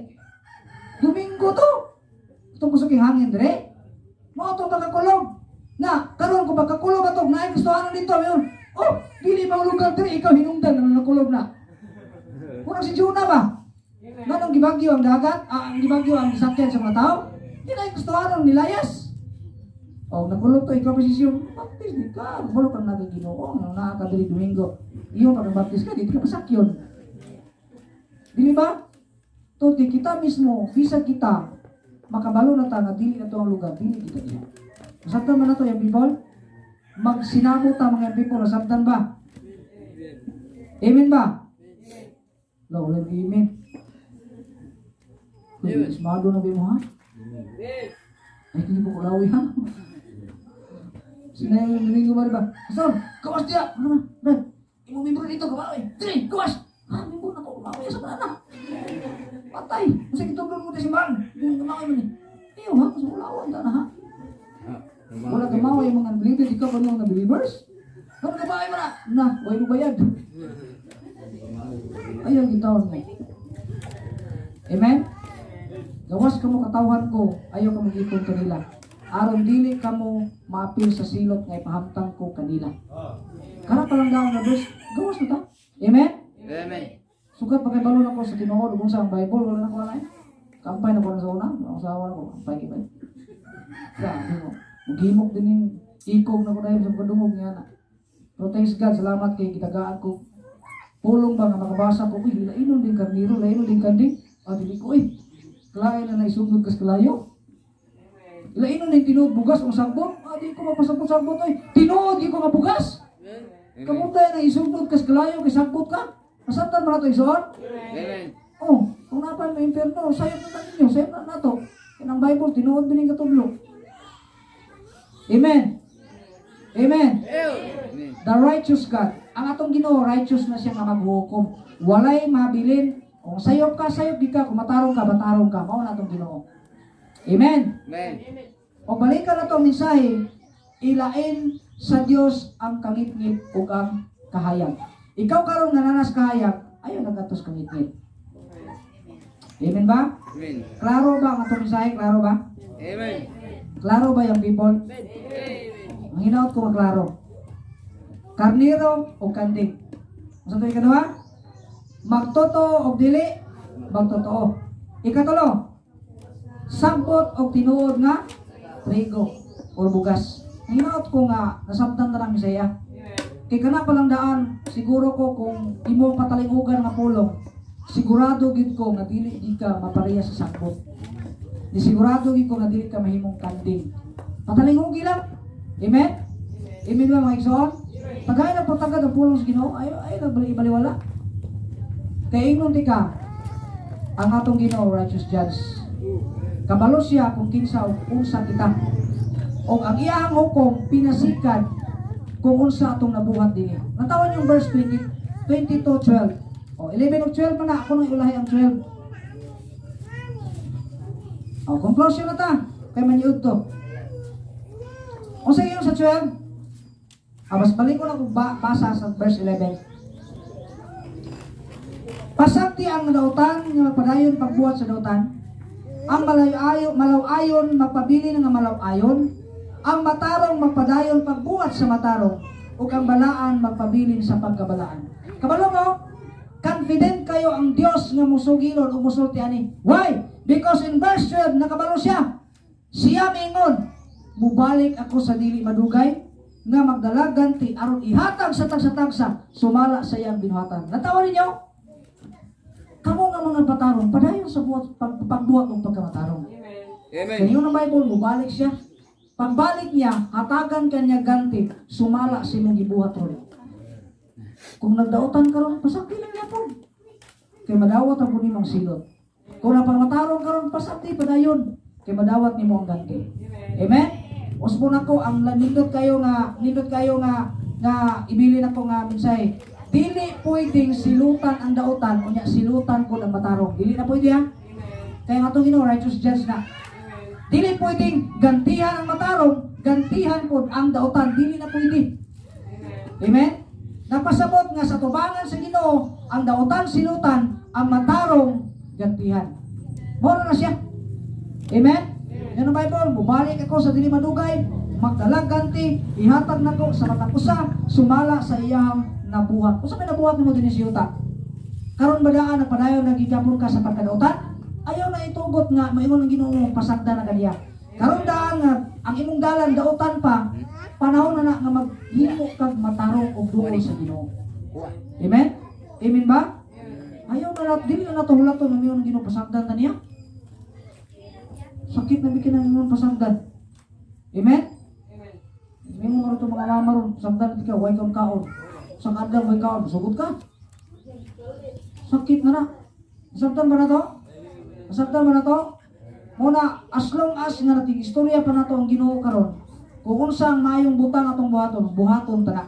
Domingo to. Itong kusog yung hangin dire. Mao to pagkakulob. Na, karon ko pagkakulob ato, naay gustuhanon dito mayon. Oh, dili ba ang lugar dire ikaw hinungdan na nakulob na. Kurang si Jonah ba? Nganong gibagyo ang dagat, ah, ang gibagyo ang sakyan sa mga tao? Di na gustuhanon nilayas. Oh, nakulob to ikaw posisyon, baptis di ka, wala kang nagaginoo, nga naa ka diri Domingo. Iyo pag baptis ka, di ka pasakyon. Dili ba? To kay kita mismo, bisag kita makabalo na ta nga dili na to ang lugar, dili kita diha. Nasabtan ba na to yung people? Magsinamo ta mga people, nasabtan ba? Amen ba? Lo, ulit amen. Uy, ismado na ba mo ha? Amen. Ay, hindi ko kulawi ha? Sinay yung Domingo ba ba? Pastor, kawas diya! Ano na? Brad, imo membro dito, kumawi! Diri, kawas! Ha, membro na ko, kumawi sa banana! Patay! Kasi gitulong mo di simbahan! Hindi kumawi mo ni. Iyo ha, sa ulawan ta na ha? Wala kumawi yung mga unbeliever, ikaw ba mga believers? Ano kumawi mo na? Na, way mo bayad. Ayaw gitawon mo. Amen? Gawas kamo katawhan ko, ayaw kamo ipon kanila. Aron dili kamo maapil sa silot nga ipahamtang ko kanila. Kara pa lang daw nga verse, gawas na ta. Amen? Amen. Sugat pa kay balon ako sa Ginoo ug sa ang Bible wala na ko anay. Kampay na ko na sa una, ang asawa na ko, kampay kay bay. Grabe mo. Mughimok din yung ikog na ko dahil sa pagdungog niya na. Pero thanks God, salamat kay gitagaan ko. Pulong ba nga makabasa ko, uy, lainon din karniro, lainon din kanding. Ah, dili ko, eh. Kalain na naisugnod kas kalayo. Lainon din tinuod bugas ang sagbot. Ah, di ko mapasabot-sabot, oy. Tinuod, di ko nga bugas. Amen. Kamuta na isugnod kas kalayo, kay sagbot ka. Nasabtan ba na ito, Ison? Amen. Oh, kung napay mo impyerno, sayop na ninyo, sayop na nato. Kanang Bible, tinuod bining katudlo. Amen. Amen. Amen. The righteous God. Ang atong Ginoo righteous na siya nga maghukom. Walay mabilin. Kung sayop ka, sayop di ka. Kung matarong ka, matarong ka. Mao na atong Ginoo. Amen. Amen. O balikan na itong mensahe, ilain sa Dios ang kangitngit ug ang kahayag. Ikaw karon nga nanas kahayag, ayaw nagatos kangitngit. Amen ba? Amen. Klaro ba ang atong mensahe? Klaro ba? Amen. Klaro ba yung people? Ang hinaot ko maklaro. Karniro o kanding. Unsa to ikaduha? Magtotoo og dili, magtotoo. Ikatulo, sagbot og tinuod nga trigo or bugas. Ang hinaot ko nga nasabtan na lang siya. Kay kana palang daan, siguro ko kung imo patalingugan nga pulong, sigurado gid ko nga dili gid ka mapareha sa sagbot. Di sigurado gid ko nga dili ka mahimong kanding. Patalingugi lang. Amen? Amen ba mga igsoon? Tagay na pagtagad ang pulong sa Ginoo, ayo ayo na ibaliwala. Kay ingnon ti ka, ang atong Ginoo righteous judge. Kabalo siya kung kinsa o unsa kita. O ang iyang hukom pinasikan kung unsa atong nabuhat dinhi. Natawan yung verse 20, 22:12. O, 11 ug 12 man na, ako nang iulahi ang 12. O, conclusion na ta kay maniud to. Unsa ingon sa 12? Ah, bas balik ko na kung basa sa verse 11. Pasagdi ang dautan nga magpadayon pagbuhat sa dautan. Ang malaw-ayon, malaw-ayon magpabilin nga malaw-ayon. Ang matarong magpadayon pagbuhat sa matarong ug ang balaan magpabilin sa pagkabalaan. Kabalo mo, confident kayo ang Dios nga musugilon o musulti ani. Why? Because in verse 12 nakabalo siya. Siya miingon, "Mubalik ako sa dili madugay nga magdala ganti aron ihatag sa tagsa-tagsa sumala sa iyang binuhatan." Natawa ninyo? Kamo nga mga patarong, padayon sa buhat, pagbuhat ng pagkamatarong. Amen. Amen. Kaya yung Bible, mubalik siya. Pagbalik niya, hatagan kanya ganti, sumala sa imong gibuhat ron. Kung nagdautan karon, pasagdi lang yapon. Kay madawat ang nimo ang silot. Kung napangmatarong karon, pasagdi padayon. Kay madawat nimo ang ganti. Amen. Amen? Usbon ako ang nindot kayo nga ibilin ako nga mensahe. Dili pwedeng silutan ang dautan unya silutan ko ng matarong. Dili na pwede ha. Amen. Kaya nga itong Ginoo, righteous judge na. Amen. Dili pwedeng gantihan ang matarong, gantihan pod ang dautan. Dili na pwede. Amen. Amen? Napasabot nga sa tubangan sa Ginoo, ang dautan silutan, ang matarong gantihan. Mao na siya. Amen? Yan ang Bible, mubalik ako sa dili madugay, magdalag ganti, ihatag nako sa matag usa, sumala sa iyang nabuhat. Usa may nabuhat nimo dinhi sa yuta? Karon ba daan nagpadayon nagigapon ka sa pagkadautan? Ayaw na itugot nga maingon ang Ginoo mo pasagda na kaniya. Karon daan nga ang imong dalan dautan pa, panahon na na nga maghimo kag matarong og duol sa Ginoo. Kuha. Amen? Amen ba? Ayaw na nat dili na nato hulaton nga maingon ang Ginoo pasagdan ta niya. Sakit na bikin ang imong pasagdan. Amen? Amen. May mga mga mama ron, pasagdan ka, way kang kaon. Sa kadlang way kaon, sugot ka. Sakit na na. Nasabtan ba na to? Nasabtan ba na to? Muna, as long as nga nating istorya pa nato ang Ginoo karon, kung unsa ang maayong butang atong buhaton, buhaton ta na.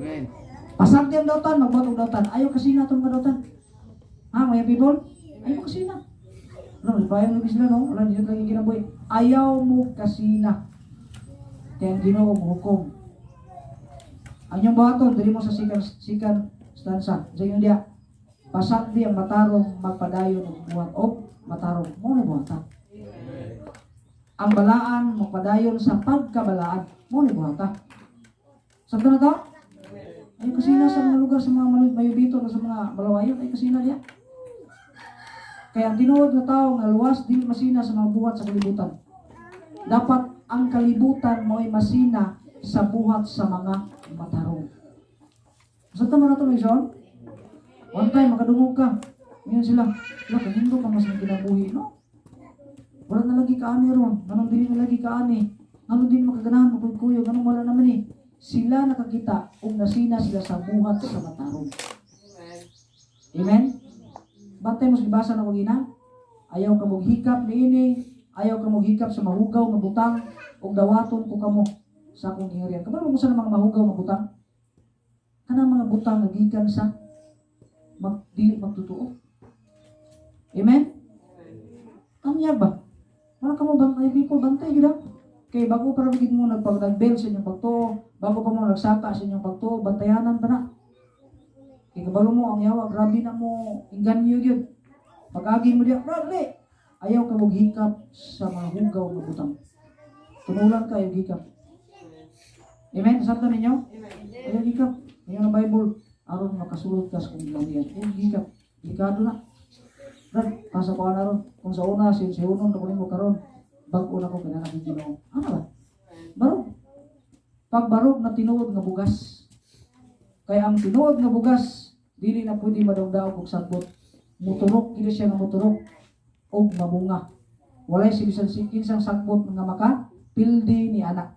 Amen. Pasagdi ang dautan, magbuhat og dautan. Ayaw kasi na itong kadautan. Ha, mga people? Ayaw kasi na. Ano, lipayan lagi sila, no? Wala, dito lagi kinabuhi. Ayaw mo kasi na. Kaya ang Ginoo hukom. Ang inyong buhaton, dili mo sa second stanza. Sa inyong diya, pasagdi ang matarong magpadayon og buhat og matarong. Mo na buhata. Ang balaan magpadayon sa pagkabalaan. Mo na buhata. Sabto na to? Ay kasi na sa mga lugar sa mga mayubito na sa mga malawayon ay kasi na diya. Kaya ang tinuod nga tao nga luwas dili masina sa mga buhat sa kalibutan. Dapat ang kalibutan mo'y masina sa buhat sa mga matarong. Sa tama na ito, Mason? One time, makadungog ka. Ngayon sila, wala, kahindo ka mas ng kinabuhi, no? Wala na lagi kaani ron. Anong dili na lagi kaani? Anong din makaganahan, mapagkuyog? Anong wala naman eh? Sila nakakita ug nasina sila sa buhat sa matarong. Amen. Amen? Bantay mo sa gibasa na kong ina? Ayaw ka moghikap niini, ayaw ka moghikap sa mahugaw nga butang ug dawaton ko kamo sa akong gingharian. Kabalo mo sa mga mahugaw nga butang? Kanang mga butang nga gikan sa dili magtotoo. Amen? Tanyag ba? Wala ka mo bantay people, bantay gyud ah. Kay bago pa ra gid mo nagpag sa inyong pagtuo, bago pa mo nagsaka sa inyong pagtuo, bantayanan pa na. Kay kabalo mo ang yawa, grabe na mo inganyo gyud. Pag-agi mo diya, brad, ayaw ka moghikap sa mga hugaw nga butang. Tunulan ka, ayaw hikap. Amen? Nasabtan ninyo? Amen. Ayaw hikap. Ngayon ang Bible, aron makasulod ka sa kong gingharian. Ayaw hikap. Delikado na. Brad, pasa ko na ron. Kung sa una, si unon na ko nimo karon, bag-o na ko kinahanglan ng Ginoo. Ano ba? Barog. Pag barog na tinuod nga bugas. Kaya ang tinuod nga bugas, dili na pwede madawdaog og sagbot. Muturok kini siya nga muturok og mamunga. Walay si bisan kinsang sagbot nga maka pildi ni anak.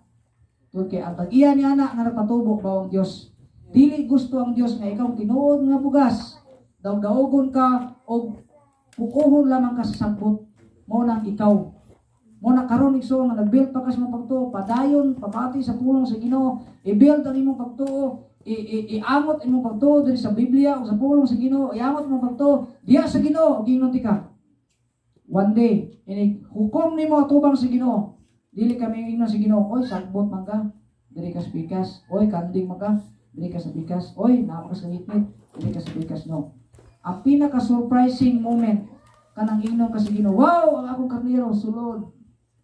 Tungod kay ang tag-iya ni anak nga nagpatubo mao ang Dios. Dili gusto ang Dios nga ikaw tinuod nga bugas. Dawdaogon ka og pukuhon lamang ka sa sagbot. Mao nang ikaw Mao na karon, igsoon, nga nag-build pa ka sa imong pagtuo, padayon, pamati sa pulong sa Ginoo, i-build ang imong pagtuo, iangot imong pagtuo diri sa Biblia o sa pulong sa Ginoo, iangot imong pagtuo diya sa Ginoo ug ingnon tika. One day, inig hukom nimo atubang sa Ginoo. Dili kami ingnon sa Ginoo, "Oy, sagbot man ka. Diri ka sa pikas. Oy, kanding man ka. Diri ka sa pikas. Oy, naa ka sa ngitngit. Diri ka sa pikas." No. Ang pinaka-surprising moment kanang ingnon ka sa Ginoo, "Wow, ang akong karnero sulod.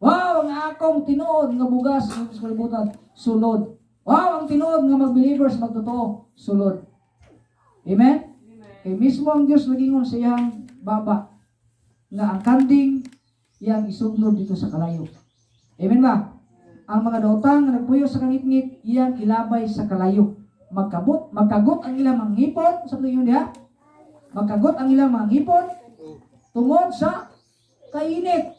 Wow, ang akong tinuod nga bugas sa kalibutan, sulod. Wow, ang tinuod nga mag-believers, magtotoo, sulod." Amen? Kay mismo ang Dios nagingon sa iyang baba nga ang kanding iyang isugnod dito sa kalayo. Amen ba? Ang mga daotang nga nagpuyo sa kangitngit, iyang ilabay sa kalayo. Magkabot, magkagot ang ilang mga ngipon, sa inyo diha. Magkagot ang ilang mga ngipon tungod sa kainit.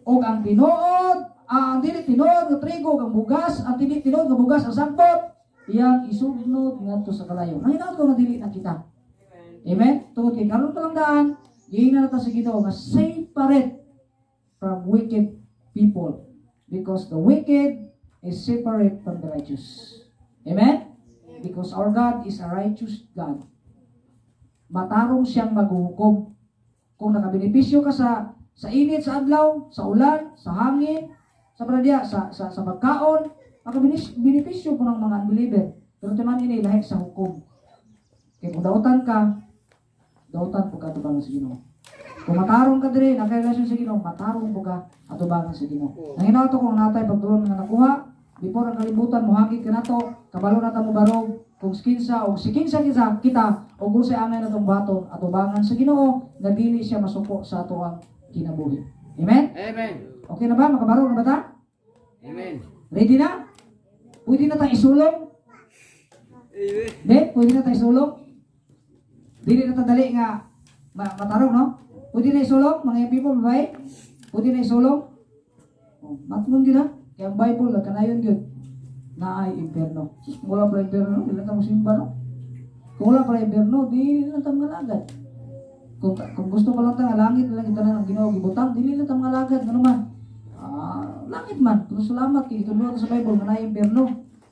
Og ang tinuod, ang dili tinuod nga trigo ug ang bugas, ang dili tinuod nga bugas ang sagbot, iyang isugnod ngadto sa kalayo. Nahinaot ko nga dili na kita. Amen? Tungod kay karon pa lang daan, giingnan na ta sa Ginoo nga separate from wicked people because the wicked is separate from the righteous. Amen? Because our God is a righteous God. Matarong siyang maghuhukom. Kung nakabenepisyo ka sa init sa adlaw, sa ulan, sa hangin, sa pradya, sa pagkaon, makabenepisyo po ng mga unbeliever. Pero timan ini lahi sa hukom. Kaya kung dautan ka, dautan po ka atubangan sa Ginoo. Kung matarong ka diri, nakarelasyon sa Ginoo, matarong po ka atubangan sa Ginoo. Nang hinaot ko natay pagtulon nga nakuha, before ang kalibutan mohagit kanato, kabalo na ta mo barog kung kinsa o si kinsa kita kita o kung sa angay natong baton atubangan sa Ginoo nga dili siya masuko sa atoang kinabuhi. Amen? Amen. Okay na ba? Makabarog na ba ta? Amen. Ready na? Pwede na tayong isulong? Amen. Di? Pwede na tayo isulong? Dili na ta dali nga matarong, no? Pwede na isulong, mga people, babae? Pwede na isulong? Oh, matmon din ha? Kaya ang Bible, kanayon yun, na ay impyerno. Sus, kung wala pala impyerno, no? Di lang ta simba, no? Kung wala pala impyerno, di lang ta malagad. Kung gusto pa lang ta nga langit na lang kita na ng Ginoo gibutang, dili lang ta malagad, ano man. Ah, langit man. Pero salamat kay gitudlo sa Bible nga naay impyerno.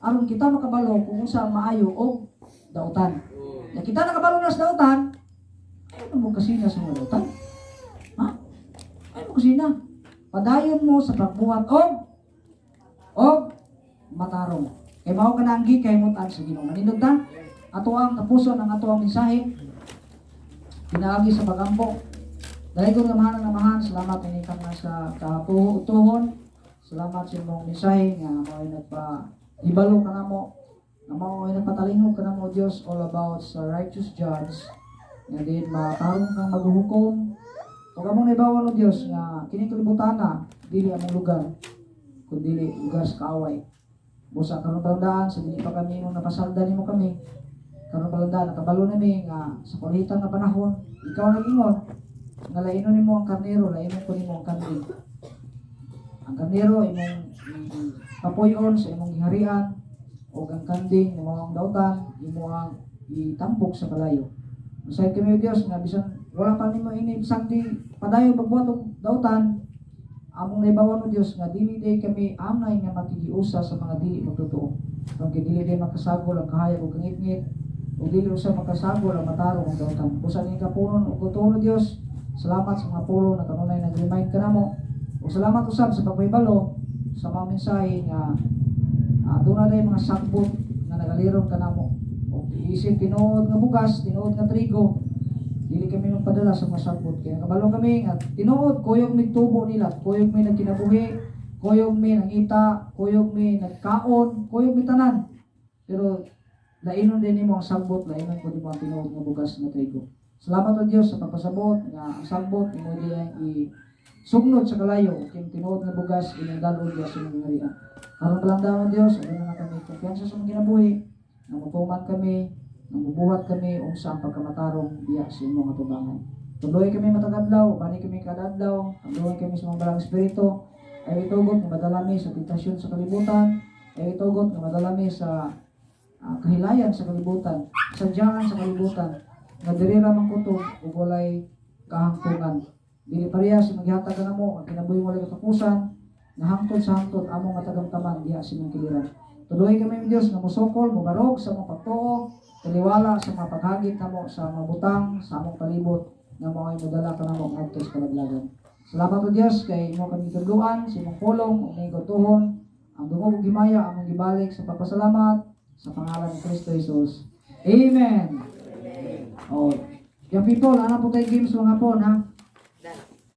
Aron kita makabalo kung unsa ang maayo o dautan. Ya kita nakabalo na sa dautan, ayaw mo kasina sa mga dautan. Ha? Ayaw mo kasina. Padayon mo sa pagbuhat og matarong. Kay mao ka na ang gikahimutan sa Ginoo. Manindog ta. Ato ang tapuson ang ato ang mensahe. Pinaagi sa pagampo. Dahil kong amahan ng amahan, salamat ini kang nasa katuhon. Salamat sa imong mensahe nga mao ay nagpa-ibalo kanamo. Nga mao ay nagpatalingog kanamo, Dios, all about sa righteous judge nga diin matarong kang maghuhukom. Ug among naibawan, o Dios, nga kining kalibutan na dili among lugar kundi lugar sa kaaway. Busa karon pa lang daan sa dili pa kami imong napasalda nimo kami. Karon pa lang daan nakabalo nami nga sa kulitan nga panahon ikaw nag-ingon nga lainon nimo ang karnero, lainon ko nimo ang kanding. Ang karnero imong kapuy-on sa imong giharian ug ang kanding imo ang dautan, imo ang itambok sa kalayo. Masayod kami, o Dios, nga bisan wala pa nimo ini sagdi padayon pagbuhat og dautan, among naibawan, o Dios, nga dili day kami angay nga makigiusa sa mga dili magtotoo. Kung kay dili day makasagol ang kahayag ug kangitngit ug dili usa makasagol ang matarong ug dautan. Busa ni kapunon ug tuon, o Dios, salamat sa mga pulong na kanunay nag-remind kanamo. Ug salamat usab sa pagpahibalo sa mga mensahe nga doon na day mga sagbot nga nagalirong kanamo. Ug isip tinuod nga bugas, tinuod nga trigo, dili kami magpadala sa mga sagbot. Kaya kabalo kami nga tinuod kuyog mi tubo nila, kuyog mi nagkinabuhi, kuyog mi nangita, kuyog mi nagkaon, kuyog mi tanan. Pero lainon din nimo ang sagbot, lainon ko nimo ang tinuod nga bugas nga trigo. Salamat, o Dios, sa pagpasabot nga ang sagbot imo diyang i sugnod sa kalayo ug kini tinuod nga bugas inyong dalon diya sa inyong gingharian. Karon pa lang daw, Dios, aduna na kami kumpiyansa sa mga kinabuhi nga mutuman kami, nga mubuhat kami unsa ang pagkamatarong diya sa imong atubangan. Tudloy kami matag adlaw, bani kami kada adlaw, tudloy kami sa mga balang espiritu, ay itugot nga madala mi sa tentasyon sa kalibutan, ay itugot nga madala mi sa kahilayan sa kalibutan, sa sadyangan sa kalibutan, nga diri ra man kutob ug walay kahangtungan. Dili parehas imong gihatag kanamo ang kinabuhi walay katapusan nga hangtod sa hangtod among matagamtaman diha sa imong kiliran. Tuloy kami, Diyos, nga mosukol, mobarog sa among pagtuo, taliwala sa mga paghagit namo sa mga butang sa among palibot nga mao'y modala kanamo ngadto sa kalaglagan. Salamat o Dios kay imo kami gitudloan sa imong pulong ug tuhon ang dungog ug himaya among gibalik sa pagpasalamat sa pangalan ni Kristo Jesus. Amen. Oh, young people, ana po tayo games mga hapon, ha.